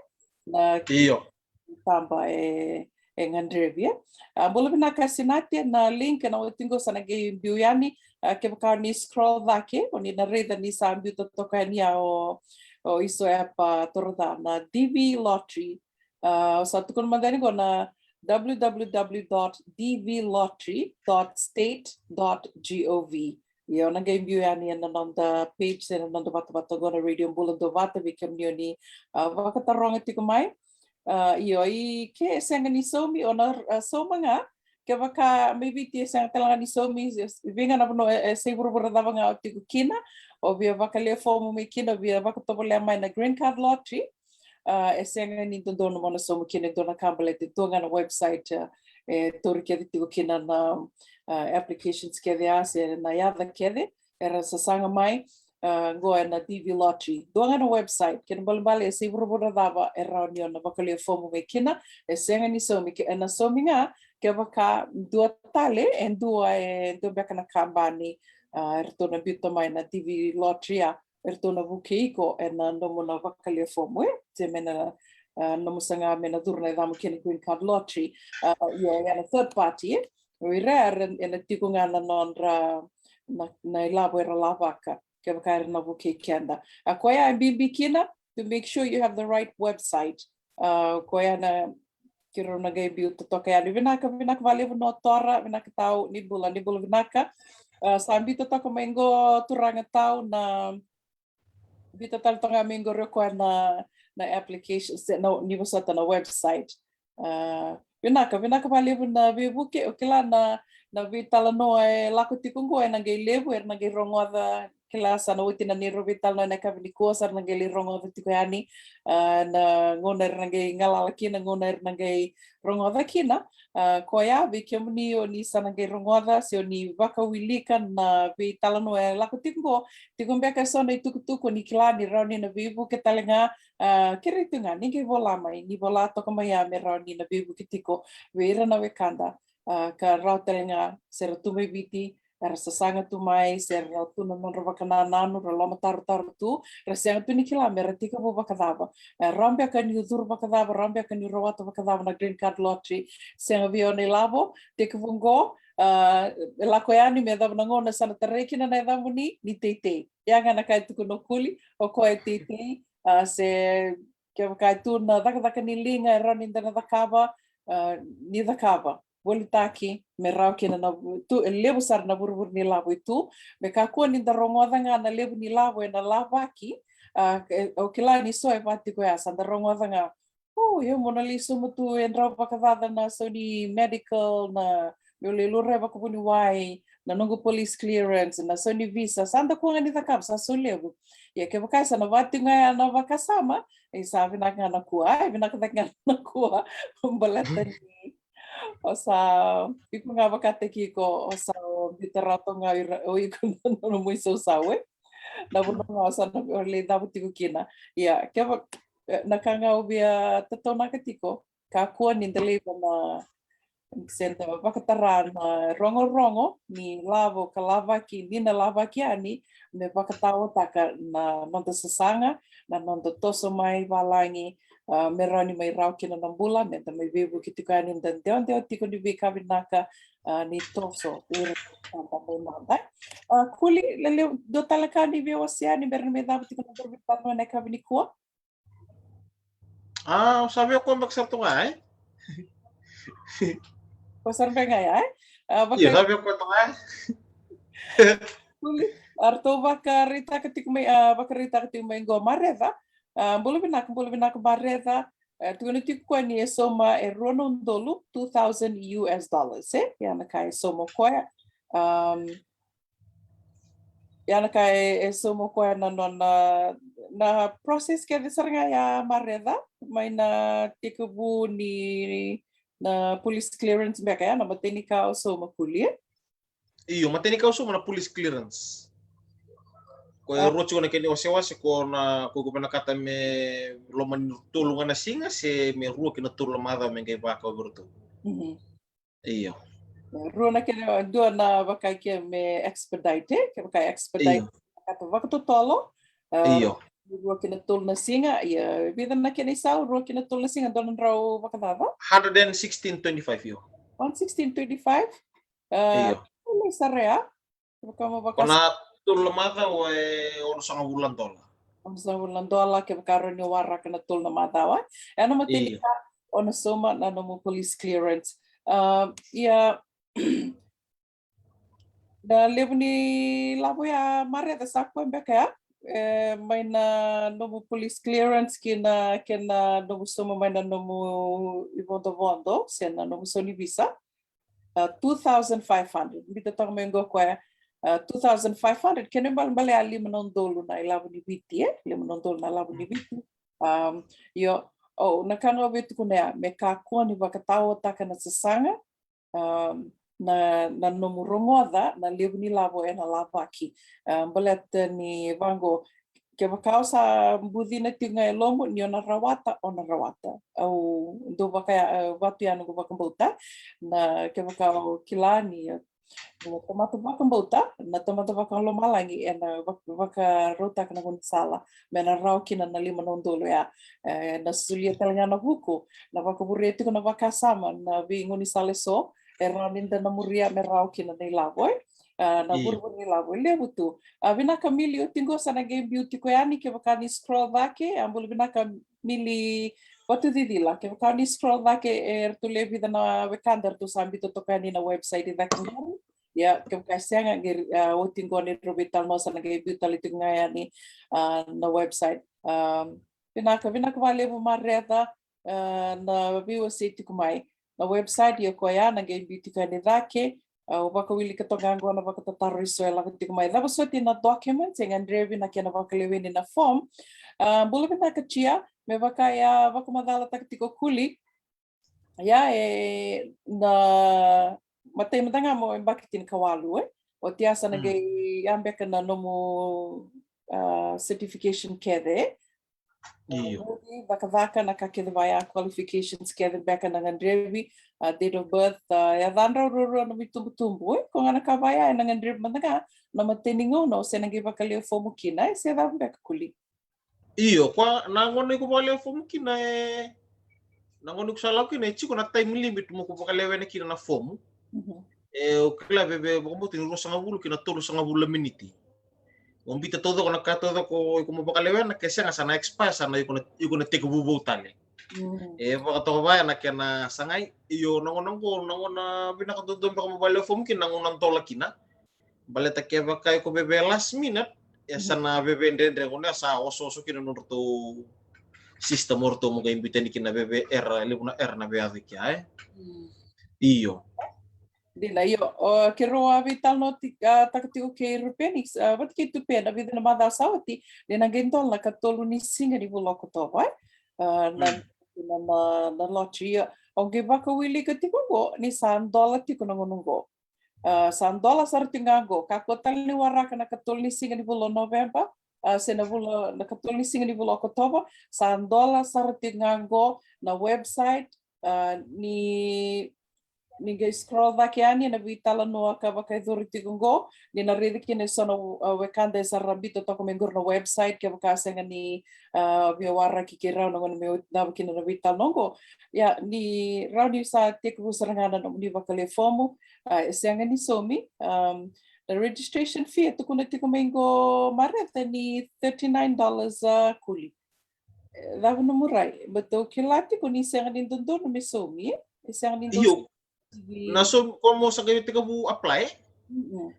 Na, io, taba e, e gadrevi, e? A, bula vinaka Sinati, na link ena oti qo sa na qai biu yani. A, kevaka o ni scroll cake, o ni na raica ni sa biuta toka yani ya o, o Iso Epa Toroca, na D V lottery. A, sa tukuna mada yani qo na W W W dot D V lottery dot state dot G O V. Io, na qai biu yani ena noda page, ena noda vatavata qo na Radio Bula Duavata, vei kemuni o ni, a, vakataroga tiko mai. A, io, i ke e sega ni saumi, o na, a, sauma ga. Kevaka mai Viti e sega tale ga ni saumi, e, e vei ga na vanua, e, e, se i vuravura cava ga o tiko kina, o via vakalewe fomu mai kina, o via vakatovolea mai na green card lottery. A, e sega ni dodonu mo na sauma kina e dua na ka baleta e tu ga na website, a, e tauri kece tiko kina na, a, applications kece, a, se na yaca kece era sasaga mai, a, qo ena D V lottery. Dua ga na website, kena ibalebale e se i vuravura cava e rawa ni o na vakalewe fomu mai kina, e sega ni saumi, ke, ena saumi ga kevaka dua tale, e dua, e dua beka na kabani, a, eratou na biuta mai na D V lottery, a, eratou na vukei iko ena nomu na vakalewe fomu, e, se me na, a, nomu saga me na curu na yacamu kina green card lottery. A, io, ya na third party, e. O ira era, ena tiko ga na nodra, na, na ilavo era lavaka, kevaka era na vukei keda. A, koya e bibi kina, to make sure you have the right website. A, koya na, keirau na qai biuta toka yani. Vinaka, vinaka vakalevu Notora, vinaka tau, ni bula, ni bula vinaka. A, sa biuta toka mai qo turaga tau na, biuta tale toka mai qori o koya na, na application, se na, ni vosota, na website. A, vinaka, vinaka vakalevu na veivuke, o kila na, na veitalanoa e lako tiko qo ena qai levu, era na qai rogoca, kila sa na oti na neirau veitalanoa ena yakavi nikua, sa ra na qai lai rogoca tiko yani, a, na gauna era na qai galala kina, gauna era na qai rogoca kina. A, koya, vei kemuni o ni sa na qai rogoca, se o ni vakawilika na veitalanoa e lako tiko qo, tiko beka eso na itukutuku ni kila ni rawa ni na veivuke tale ga, a, kerei tu ga, ni qai vola mai, ni vola toka mai ya me rawa ni na veivuke tiko vei ira na wekada, a, ka rawa tale ga se ra tu mai Viti, era sasaga tu mai, se ra tu na nodra vakanananu, ra lomatarotaro tu, ra sega tu ni kila me ra tekivu vakacava. E, rawa beka niu curu vakacava, rawa beka niu rawata vakacava na green card lottery, sega vei au na ilavo, tekivu qo, a, e lako yani me yacova na gauna sa na tarai kina na yacamuni, ni teitei. Ya ga na ka e tukuna o Kuli, o koya e teitei, a, se kevaka e tu na cakacaka ni liga e rawa ni da na cakava, a, ni cakava. volitaki me rawa kina na tu, e levu sara na vurevure ni lavo e tu. Me kakua ni da rogoca ga na levu ni lavo ena lavaki. A, e, au kila ni so e vaka tiko ya, sa da rogoca ga, o, io, mo na lai sauma tu e drau vakacaca na sau ni medical, na meu lai laurai vakavuniwai, na noqu police clearance, na sau ni visa, sa da kua ga ni cakava, sa sau levu. Ia kevaka sa na vaka tiko ga ya na vakasama, e sa vinaka ga na kua, e vinaka cake ga na kua. Baleta ni o sa, iko ga vakataki iko, o sa, o biuta ratou ga o ira, o iko na nomu isausau, e? Na vanua ga o sa na lai cava tiko kina. Ia, keva, e, na ka ga au via tataunaka tiko, kakua ni da laiva na, se da vakatara na rogorogo ni lavo ka lavaki, ni na lavaki yani, me vakataotaka na noda sasaga, na noda toso mai valagi, a, me rawa ni mai rawa kina na bula, me da mai veivuke tiko yani, da dewadewa tiko ni veika vinaka, a, ni toso, ira, da mai noda. A, Kuli, lelevu, dua tale ka ni via wasea yani, me ra mai cava tiko na dua vei tano na yakavi nikua? A, o sa via koya beka sara tu ga, e? Ko sara beka ga, e? A, io, vaka- sa via koya tu ga, e? Kuli, a ratou vakaraitaka tiko mai, a, vakaraitaka tiko mai qo Mareca. A, bula vinaka, bula vinaka Mareca. A, tukuna tiko koya ni e sauma e rua na udolu, two thousand U S dollars, e? Ia na ka e sauma koya. Um, Ia na ka e, e sauma koya na nona, na process kece sara ga ya Mareca, mai na tekivu ni na police clearance beka ya, na matai ni ka o sauma Kuli. Io, matai ni ka o sauma na police clearance. Ko e rua tiko na kena iwasewase, ko na, ko iko vinakata me loma ni tolu ga na siga, se me rua ki na tolu na macawa me qai vakau vei ratou. Mhm. Io. Rua na kena, dua na vaka ke me expedite, ke vaka expedite. Io. Kata vakatotolo. A, io. Rua ki na tolu na siga, ia, vica na kena isau, rua ki na tolu na siga, dua na drau vakacaca? Hundred and sixteen twenty-five, io. One sixteen twenty-five? A, io. Tolu sara ya. Kevaka mo vaka- Ko na tolu na macawa e onosagavulu na dola. Onosagavulu na dola, kevaka rawa ni waraka na tolu na macawa. E na matai ni ka, o na sauma na nomu police clearance. A, ia, na levu ni lavo ya Mareca sa koya beka ya. E, mai na nomu police clearance ki na, kena nomu sauma mai na nomu ivodovodo, se na nomu sau ni visa. A, two thousand five hundred. Biuta toka mai qo koya, a, two thousand five hundred, kena ibalebale a lima na udolu na ilavo ni Viti, e? Lima na udolu na ilavo ni Viti. Um, io, o, na ka ga au via tukuna ya, me kakua ni vakataotaka na sasaga, um, na, na nomu rogoca na levu ni lavo e na lavaki. Um, baleta ni vaqo, kevaka o sa bucina tiko ga e lomamu, ni o na rawata, o na rawata. Au dau vaka, e, vatu ya noqu vakabauta, na kevaka o kila ni, e, na tamata vakabauta, na tamata vakalomalagi, e na vak-, vakarautaka na gaunisala me na rawa kina na lima na udolu ya. E na solia tale ga na vuku, na vakavurea tiko na vakasama na veigaunisala eso, e rawa ni da na muria me rawa kina na ilavo, e. A, na vurevure ni lavo, e levu tu. A, vinaka Mili, oti qo sa na qai biu tiko yani, kevaka ni scroll cake, a, bula vinaka Mili Vatucicila, kevaka ni scroll cake, e ratou lewe vica na wekada ratou sa biuta toka yani na website i cake qori. Ia, kevaka e sega, qai, a, oti qo ni drau veitalanoa sa na qai biu tale tiko ga yani, a, na website. A, vinaka, vinaka vakalevu Mareca, a, na veiwasei tiko mai. Na website, ia koya na qai biu tiko yani cake. A, au vakawilika toka ga qo na vakatataro eso e lako tiko mai. Cava soti na documents e gadrevi na kena vakaleweni na form? A, bula vinaka Tia, me vaka e a vakamacalataka tiko Kuli. Ia, e na matai mada ga mo yabaki tinikawalu, e. Oti ya sa na qai ya beka na nomu, a, certification kece. Io. Cakacaka, na ka kece vaya, qualifications kece beka na gadrevi, a, date of birth, a, yacadrau ruarua, nomu itubutubu, e, ko ga na ka vaya e na gadrevi mada ga na matai ni gauna o se na qai vakalewe fomu kina, e, se cava beka Kuli? Io, ko na gauna iko vakalewe fomu kina, e, na gauna iko sa lako kina, e tiko na time limit mo ko vakalewena kina na fomu. Mhm. E, au kila veve vakabauta ni ruasagavulu ki na tolusagavulu na miniti. Mo biuta taucoko na ka taucoko iko mo vakalewena, ke sega sa na expire, sa na iko na, iko na tekivu vou tale. Mm. E vakatoka vaya na kena sagai. Io, na gauna qo, na gauna vinaka dodonu beka mo vakalewe fomu kina, na gauna dola kina. Baleta kevaka iko veve last minute, e sa na veve dredre, gauna sa osooso kina nodratou system o ratou mo qai biuta yani kina, veve error, levu na error na veiyaco i kea, e? Mm. Io. Dina, io. O, keirau a veitalanoataka tiko kei Rupenix, a, vata kei Tupe, na vica na macawa sa oti, ni na qai dola na katolu ni siga ni vula o Okotova, e? A, na, mm, na, na, na lottery, io. Au qai vakawilika tiko qo, ni sa dola tiko na gauna qo. A, sa dola sara tiko ga qo. Kakua tale ni waraka na katolu ni siga ni vula o November, a, se na vula, na katolu ni siga ni vula o Okotova, sa dola sara tiko ga qo na website, a, ni, ni qai scroll cake yani na veitalanoa ka vakayacori tiko qo, ni na raica kina e so na, a, wekada e sa ra biuta toka mai qori na website, kevaka sega ni, a, via waraki kei rau na gauna me davo kina na veitalanoa qo. Ia, ni rawa ni sa tekivu sara ga na nomuni vakalewe fomu, a, e sega ni saumi. Um, na registration fee e tukuna tiko mai qo, Mareta, ni thirty nine dollars, a, kuli. E, cava nomu rai? Baleta au kila tiko ni sega ni dodonu me saumi, e? E sega ni dodonu. Io. Na saumi, ko mo sa qai tekivu apply? Mm-mm.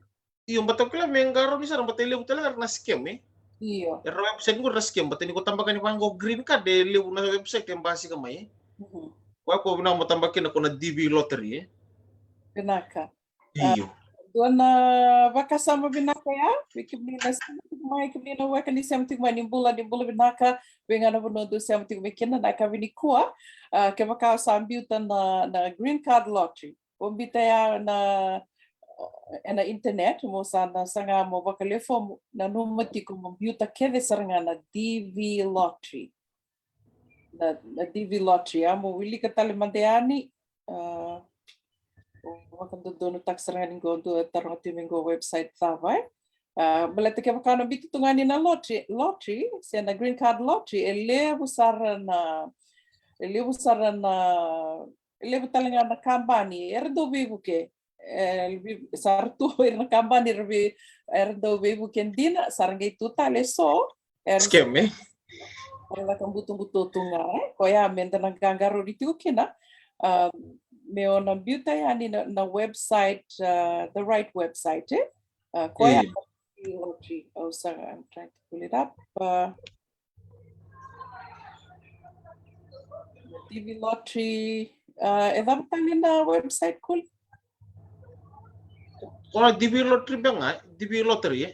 Io, baleta au kila me qarauni sara, baleta e levu tale ga na scam, e? Io. Era website qori era scam, baleta ni ko tabaka ni vaqo green card, e levu na website e basika mai, e? Mhm. Koya ko vinaka mo tabaka kina ko na D V Lottery, e? Vinaka. Io. A, dua na vakasama vinaka ya vei kemuni na sema tiko mai, kemuni na weka ni sema tiko mai, ni bula, ni bula vinaka vei ga na vanua dou sema tiko mai kina na yakavi nikua. A, kevaka o sa biuta na, na green card lottery, o biuta ya na, ena internet, mo sa na saga mo vakalewe fomu, nanuma tiko mo biuta kece sara ga na D V Lottery. Na, na D V Lottery, a, mo wilika tale mada yani, a, vakadodonutaka sara ga ni qo, dua taroga tiko mai qo website cava, e? A, baleta kevaka na biuta tu ga ni na lottery, lottery, se na green card lottery, e levu sara na, e levu sara na, e levu tale ga na kabani era dau veivuke. E, vi-, sa ra tu o ira na kabani era vei-, era dau veivuke dina, sa ra qai tu tale so era scam, e? Era lako butobuto tu ga, e? Koya me da na qaqarauni tiko kina, a, me o na biuta yani na, na website, a, the right website, e? A, koya, io, na D V Lottery, au sa, I'm trying to pull it up. A, D V Lottery, a, e cava tale na website, Kuli? Ko na D V Lottery beka ga, D V Lottery, e?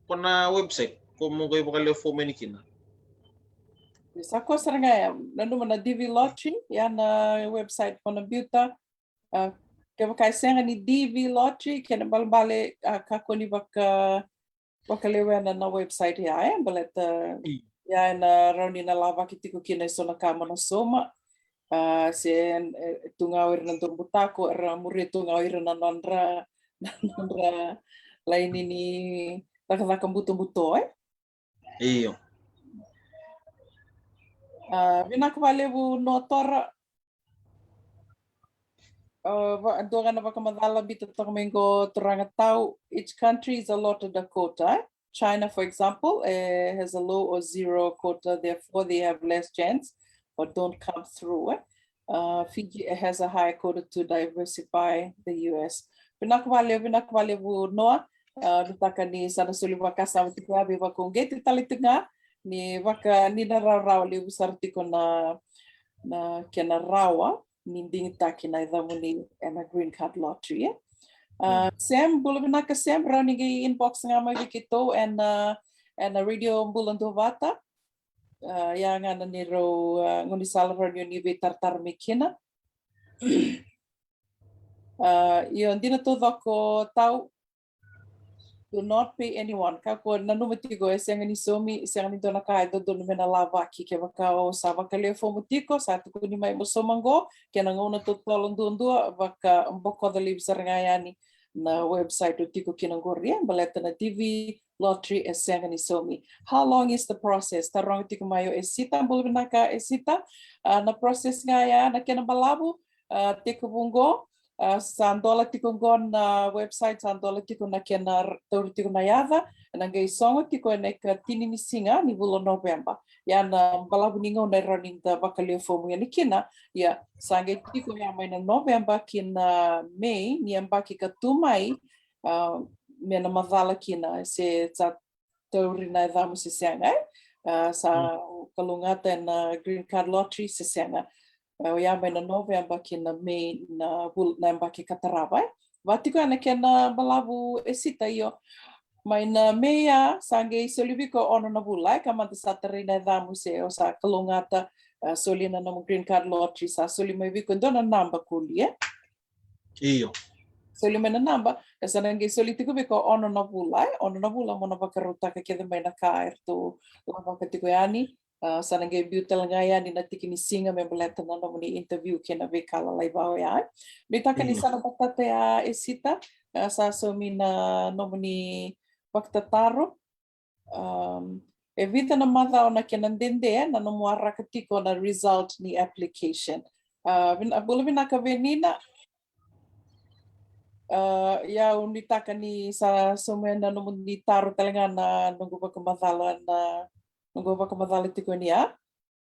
Ko na website ko mo qai vakalewe fomu yani kina. Sa koya sara ga ya, nanuma na D V Lottery, ya na website ko na biuta. A, kevaka e sega ni D V Lottery, kena ibalebale, a, kakua ni vaka, vakalewena na website ya, e, baleta, mm, ya ena rawa ni na lavaki tiko kina e so na ka mo na sauma. A, se, e, tu ga o ira na dau butako, era muria tu ga o ira na nodra, na nodra laini ni cakacaka butobuto, e? Io. A, vinaka vakalevu Notora. A, va-, dua ga na vakamacala biuta toka mai qo, turaga tau. Each country is allotted a quota. China, for example, eh, has a low or zero quota, therefore they have less chance or don't come through, eh? Uh, Fiji has a high quota to diversify the U S. Vinaka vakalevu, vinaka vakalevu Noa. A, vinaka ni sa na soli vakasama tiko ya, veivakauqeti tale tiko ga ni vaka ni na rawarawa levu sara tiko na, na kena rawa ni digitaki na yacamuni ena green card lottery, e? A, mm. Sam, bula vinaka Sam, rawa ni qai inbox ga mai vei keitou ena, ena Radio Bula Duavata. A, ya ga na neirau, a, gaunisala rawa ni o ni veitaratara mai kina. A, io, dina taucoko tau, do not pay anyone. Kakua, nanuma tiko, e sega ni saumi, e sega ni dua na ka e dodonu me na lavaki. Kevaka o sa vakalewe fomu tiko, sa tukuni mai mo sauma qo, kei na gauna totolo duadua, vakabokoca laivi sara ga yani na website o tiko kina qori, e, baleta na D V lottery e sega ni saumi. How long is the process? Taroga tiko mai o Esita, bula vinaka Esita. A, na process ga ya, na kena balavu, a, tekivu qo, A, sa dola tiko qo na website, sa dola tiko na kena r-, tauri tiko na yaca, ena qai sogo tiko ena ikatini ni siga ni vula o Noveba. Ia na balavu ni gauna e rawa ni da vakalewe fomu yani kina. Ia sa qai tiko ya mai na Noveba ki na May ni yabaki ka tu mai, a, me na macala kina se sa tauri na yacamu se sega, e? A, sa kalougata ena green card lottery se sega. A, oya mai na Noveba ki na May na vul-, na yabaki ka tarava, e? Va tiko ya na kena balavu, Esita. Io. Mai na May ya sa qai soli vei iko e ono na vula, e? Ka mada sa tarai na yacamu se o sa kalougata, a, soli na nomu green card lottery, sa soli mai vei iko e dua na naba, Kuli, e? Io. Soli mai na naba, e sa na qai soli tiko vei iko e ono na vula, e? Ono na vula mo na vakarautaka kece mai na ka eratou lavaka tiko yani. A, sa na qai biu tale ga yani na tiki ni siga me baleta na nomuni interview kei na veika lalai vaka oya, e? Nuitaka ni sa na matata ya, Esita, a, sa saumi na nomuni vakatataro. Am, e vica na macawa na kena dede na nomu waraka tiko na result ni application. A, vin-, a, bula vinaka Penina. A, ia au nuitaka ni sa sauma na nomuni taro tale ga na noqu vakamacala, na noqu vakamacala tiko ni ya.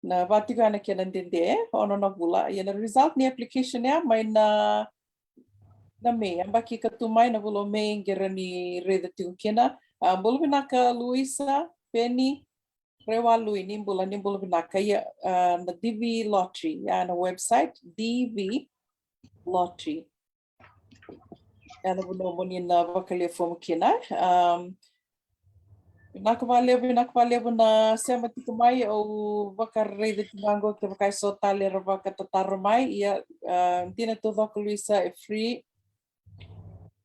Na va tiko ya na kena dede, ono na vula. Ia na result ni application ya mai na, na May, yabaki ka tu mai na vula o May, qai rawa ni raica tiko kina. A, bula vinaka Luisa, Peni, Rewa Lui, ni bula, ni bula vinaka. Ia, a, na D V Lottery, ia na website, D V Lottery. Ia na vanua mo ni na vakalewe fomu kina. Am, vinaka vakalevu, vinaka vakalevu na sema tiko mai, au vakaraica tiko ga qo kevaka e so tale era vakatataro mai. Ia, a, dina taucoko Luisa, e free.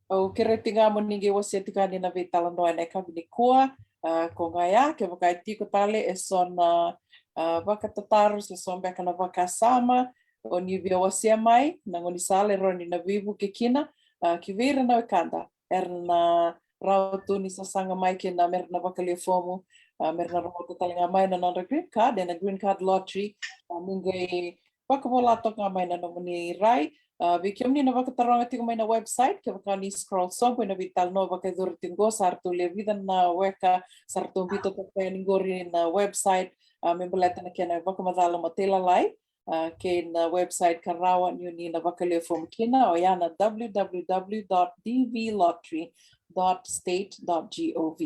Au kerea tiko ga mo ni qai wasea tiko yani na veitalanoa ena yakavi nikua. A, ko ga ya, kevaka e tiko tale e so na, a, vakatataro se so beka na vakasama o ni via wasea mai, na gaunisala e rawa ni na veivuke kina, a, ki vei ira na wekada era na rawa tu ni sasaga mai kina me ra na vakalewe fomu, a, me ra na rawata tale ga mai na nodra green card ena green card lottery. A, ni qai vakavola toka ga mai na nomuni rai. A, vei kemuni na vakataroga tiko mai na website, kevaka ni scroll sobu ena veitalanoa vakayacori tiko qo, sa ratou lewe vica na weka sa ratou biuta toka yani qori na website, a, me baleta na kena vakamacala matailalai, a, kei na website ka rawa ni o ni na vakalewe fomu kina, oya na W W W dot D V lottery dot state dot gov.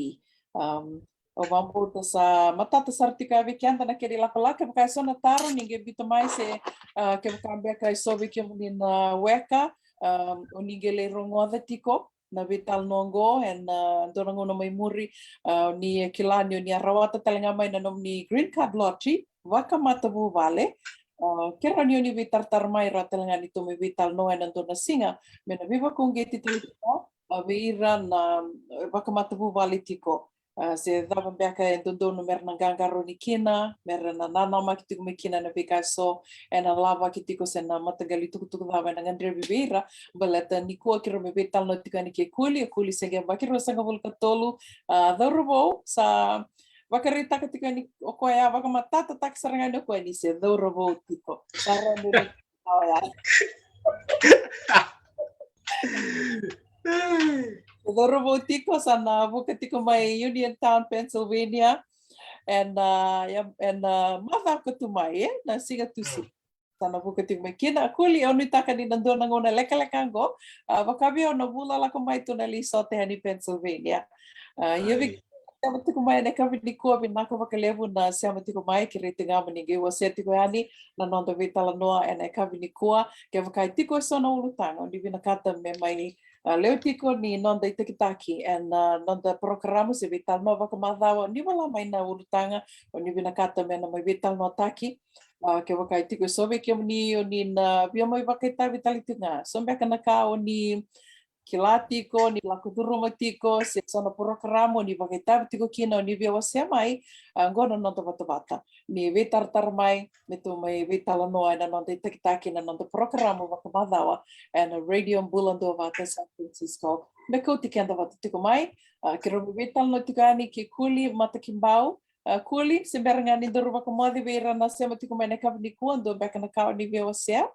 Am, au vakabauta sa matata sara tiko ya vei keda na kena ilakolako. Kevaka e so na taro ni qai biuta mai se, a, kevaka beka e so vei kemuni na weka, am, o ni qai lai rogoca tiko na veitalanoa qo ena, a, dua na gauna mai muri, a, o ni kila ni o ni a rawata tale ga mai na nomuni green card lottery vakamatavuvale. A, ke rawa ni o ni veitaratara mai, rawa tale ga ni tou mai veitalanoa ena dua na siga me na veivakauqeti tale tiko, a, vei ira na, e, vakamatavuvale tiko. A, se cava beka e dodonu me ra na qaqarauni kina, me ra na nanamaki tiko mai kina na veika e so ena lavaki tiko se na mataqali tukutuku cava ena gadrevi vei ira. Baleta nikua keirau mai veitalanoa tiko yani kei Kuli, o Kuli se qai yabaki ruasagavulu ka tolu, a, cauravou, sa vakaraitaka tiko yani o koya, vakamatatataki sara ga yani o koya ni se cauravou tiko. Sa rawa ni raica oya. Cauravou tiko, sa na vuka tiko mai Uniontown, Pennsylvania. Ena, a, ia, ena, a, macawa ka tu mai, e, na siga Tusiti. Sa na vuka tiko mai kina. Kuli, au nuitaka ni na dua na gauna lekaleka qo, a, vaka vei au na vula lako mai tu na Leisota yani Pennsylvania. A, ia vei kemuni na sema tiko mai ena yakavi nikua, vinaka vakalevu na sema tiko mai, kerei tiko ga mo ni qai wasea tiko yani na noda veitalanoa ena yakavi nikua. Kevaka e tiko e so na ulutaga o ni vinakata me mai, a, lewe tiko ni noda itakitaki ena, a, noda porokaramu se veitalanoa vakamacawa, ni vola mai na ulutaga o ni vinakata me na mai veitalanoataki. A, kevaka e tiko e so vei kemuni o ni na via mai vakaitavi tale tiko ga, so beka na ka o ni kila tiko, ni lako curuma tiko, se so na porokaramu o ni vakaitavi tiko kina, o ni via wasea mai, a, qo na noda vatavata. Ni veitaratara mai me tou mai veitalanoa ena noda itakitaki na noda porokaramu vakamacawa ena Radio Bula Duavata San Francisco. Me kauti keda vata tiko mai, a, keirau mai veitalanoa tiko yani kei Kuli Matakibau. A, Kuli, se bera ga ni daru vakamoce vei ira na sema tiko mai na yakavi nikua, dua beka na ka o ni via wasea?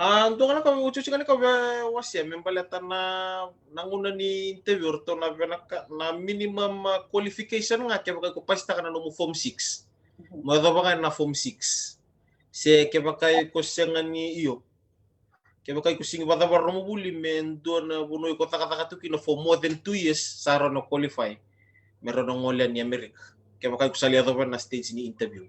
A dua ga na ka, otioti ga na ka via wasea me baleta na, na gauna ni interview, ratou na vinaka na minimum, ah, qualification ga kevaka iko pasitaka na nomu form six. Mo yacova ga na form six. Se kevaka iko sega ni, io, kevaka iko sega ni vakacavara nomu vuli me dua na vanua iko cakacaka tu kina for more than two years, sa rawa ni qualify me rawa ni gole yani Amerika, kevaka iko sa lai yacova na stage ni interview.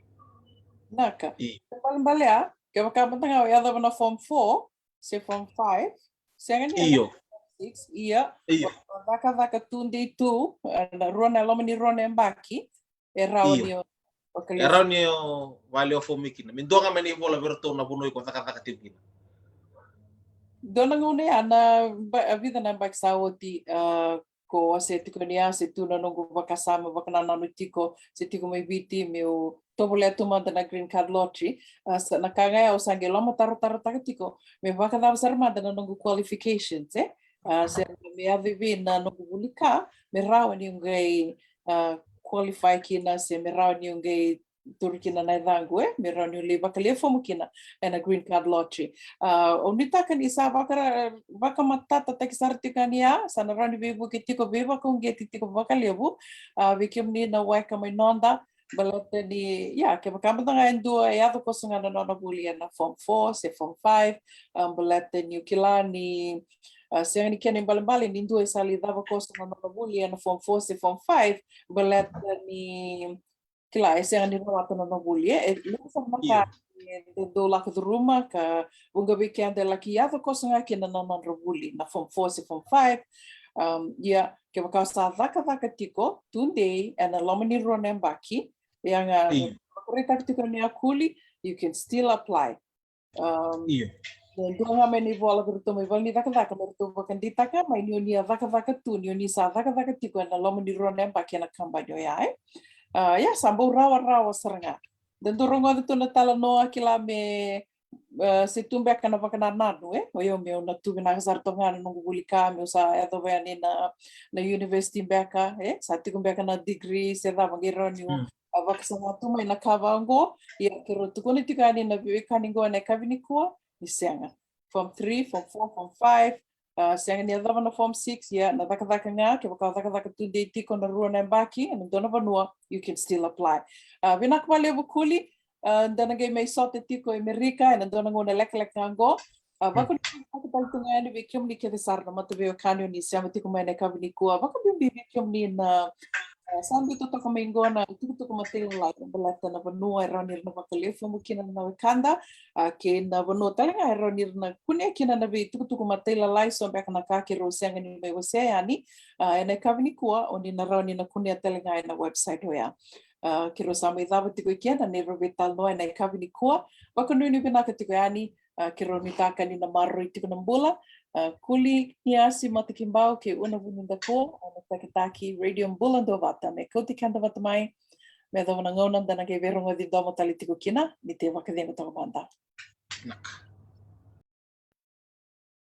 Naka. Io. Balebale a, kevaka mada ga o yacova na form four se form five, sega ni, io, six, ia, io, o cakacaka tu dei tu, e, na rua na, loma ni rua na yabaki, e rawa, io, ni o vakalevu, e rawa ni o vakalevu fomi kina. Me dua ga mai na ivola vei ratou na vanua iko cakacaka tiko kina. Dua na gauna ya na ba-, a vica na yabaki sa oti, ah, ko wasea tiko ni a se tu na noqu vakasama, vakanananu tiko, se tiko mai Viti meu tovolea tu mada na green card lottery. Ah, sa, na ka ga ya au sa qai lomatarotarotaka tiko me vakacava sara mada na noqu qualifications, e? Ah, se me yaco vei na noqu vuli ka me rawa niu qai, ah, qualify kina, se me rawa niu qai turu kina na yacaqu, e, me rawa niu lai vakalewe fomu kina ena green card lottery. Ah, au nuitaka ni sa vakara-, vakamatatataki sara tiko yani ya, sa na rawa ni veivuke tiko, veivakauqeti tiko vakalevu, ah, vei kemuni na weka mai noda, baleta ni, ia, kevaka mada ga e dua e yaco koso ga na nona vuli ena form four se form five, ah, baleta niu kila ni, ah, sega ni kena ibalebale ni dua e sa lai cava koso na nona vuli ena form four se form five, baleta ni kila, e sega ni rawata na nona vuli, e, e levu sara na ka, io, e dau lako curuma, ka vuqa vei keda e laki yaco koso ga kina na nodra vuli, na form four se form five. Um, ia, kevaka sa cakacaka tiko tudei ena loma ni rua na yabaki, ia ga, io, vakaraitaka tiko ni a kuli, you can still apply. Um, io. E dua ga mai na ivola vei ratou mai vale ni cakacaka me ratou vakadeitaka mai ni o ni a cakacaka tu, ni o ni sa cakacaka tiko ena loma ni rua na yabaki ena kabani oya, e. Ah, ia, sa bau rawarawa sara ga. Da dau rogoca tu na talanoa, kila me, ah, se tu beka na vakanananu, e. O yau meu na tu vinaka sara toka ga na noqu vuli ka, meu sa yacova yani na, na university beka, e. Sa tiko beka na degree, se cava, qai rawa niu, hmm, a vakasaga tu mai na ka vaqo, ia keirau tukuna tiko yani na veiwekani qo ena yakavi nikua, ni sega. Form three, form four, form five, ah, sega ni yacova na form six, ia na cakacaka ga, kevaka o cakacaka tudei tiko na rua na yabaki ena dua na vanua, you can still apply. Ah, vinaka vakalevu Kuli, ah, da na qai mai sota tiko e Amerika ena dua na gauna lekaleka qo. Ah, vakanuinui vinaka tale tu ga yani vei kemuni kece sara na mataveiwekani o ni sema tiko mai ena yakavi nikua. Vakabibi vei kemuni na, ah, sa dui totoka mai qo na itukutuku matailalai me baleta na vanua e rawa ni ra na vakalewe fomu kina na wekada, ah, kei na vanua tale ga e rawa ni ra na kunea kina na veitukutuku matailalai, so beka na ka keirau sega ni mai wasea yani, ah, ena yakavi nikua, o ni na rawa ni na kunea tale ga ena website oya. Ah, keirau sa mai cava tiko i keda na neirau veitalanoa ena yakavi nikua. Vakanuinui vinaka tiko yani, ah, keirau nuitaka ni na maroroi tiko na bula. Ah, Kuli Niasi Matakibau kei Una Vunidakua, ena Takitaki Radio Bula Duavata, me kauti keda vata mai. Me yacova na gauna da na qai veirogoci domo tale tiko kina, ni tei vakacegu toka mada. Naka.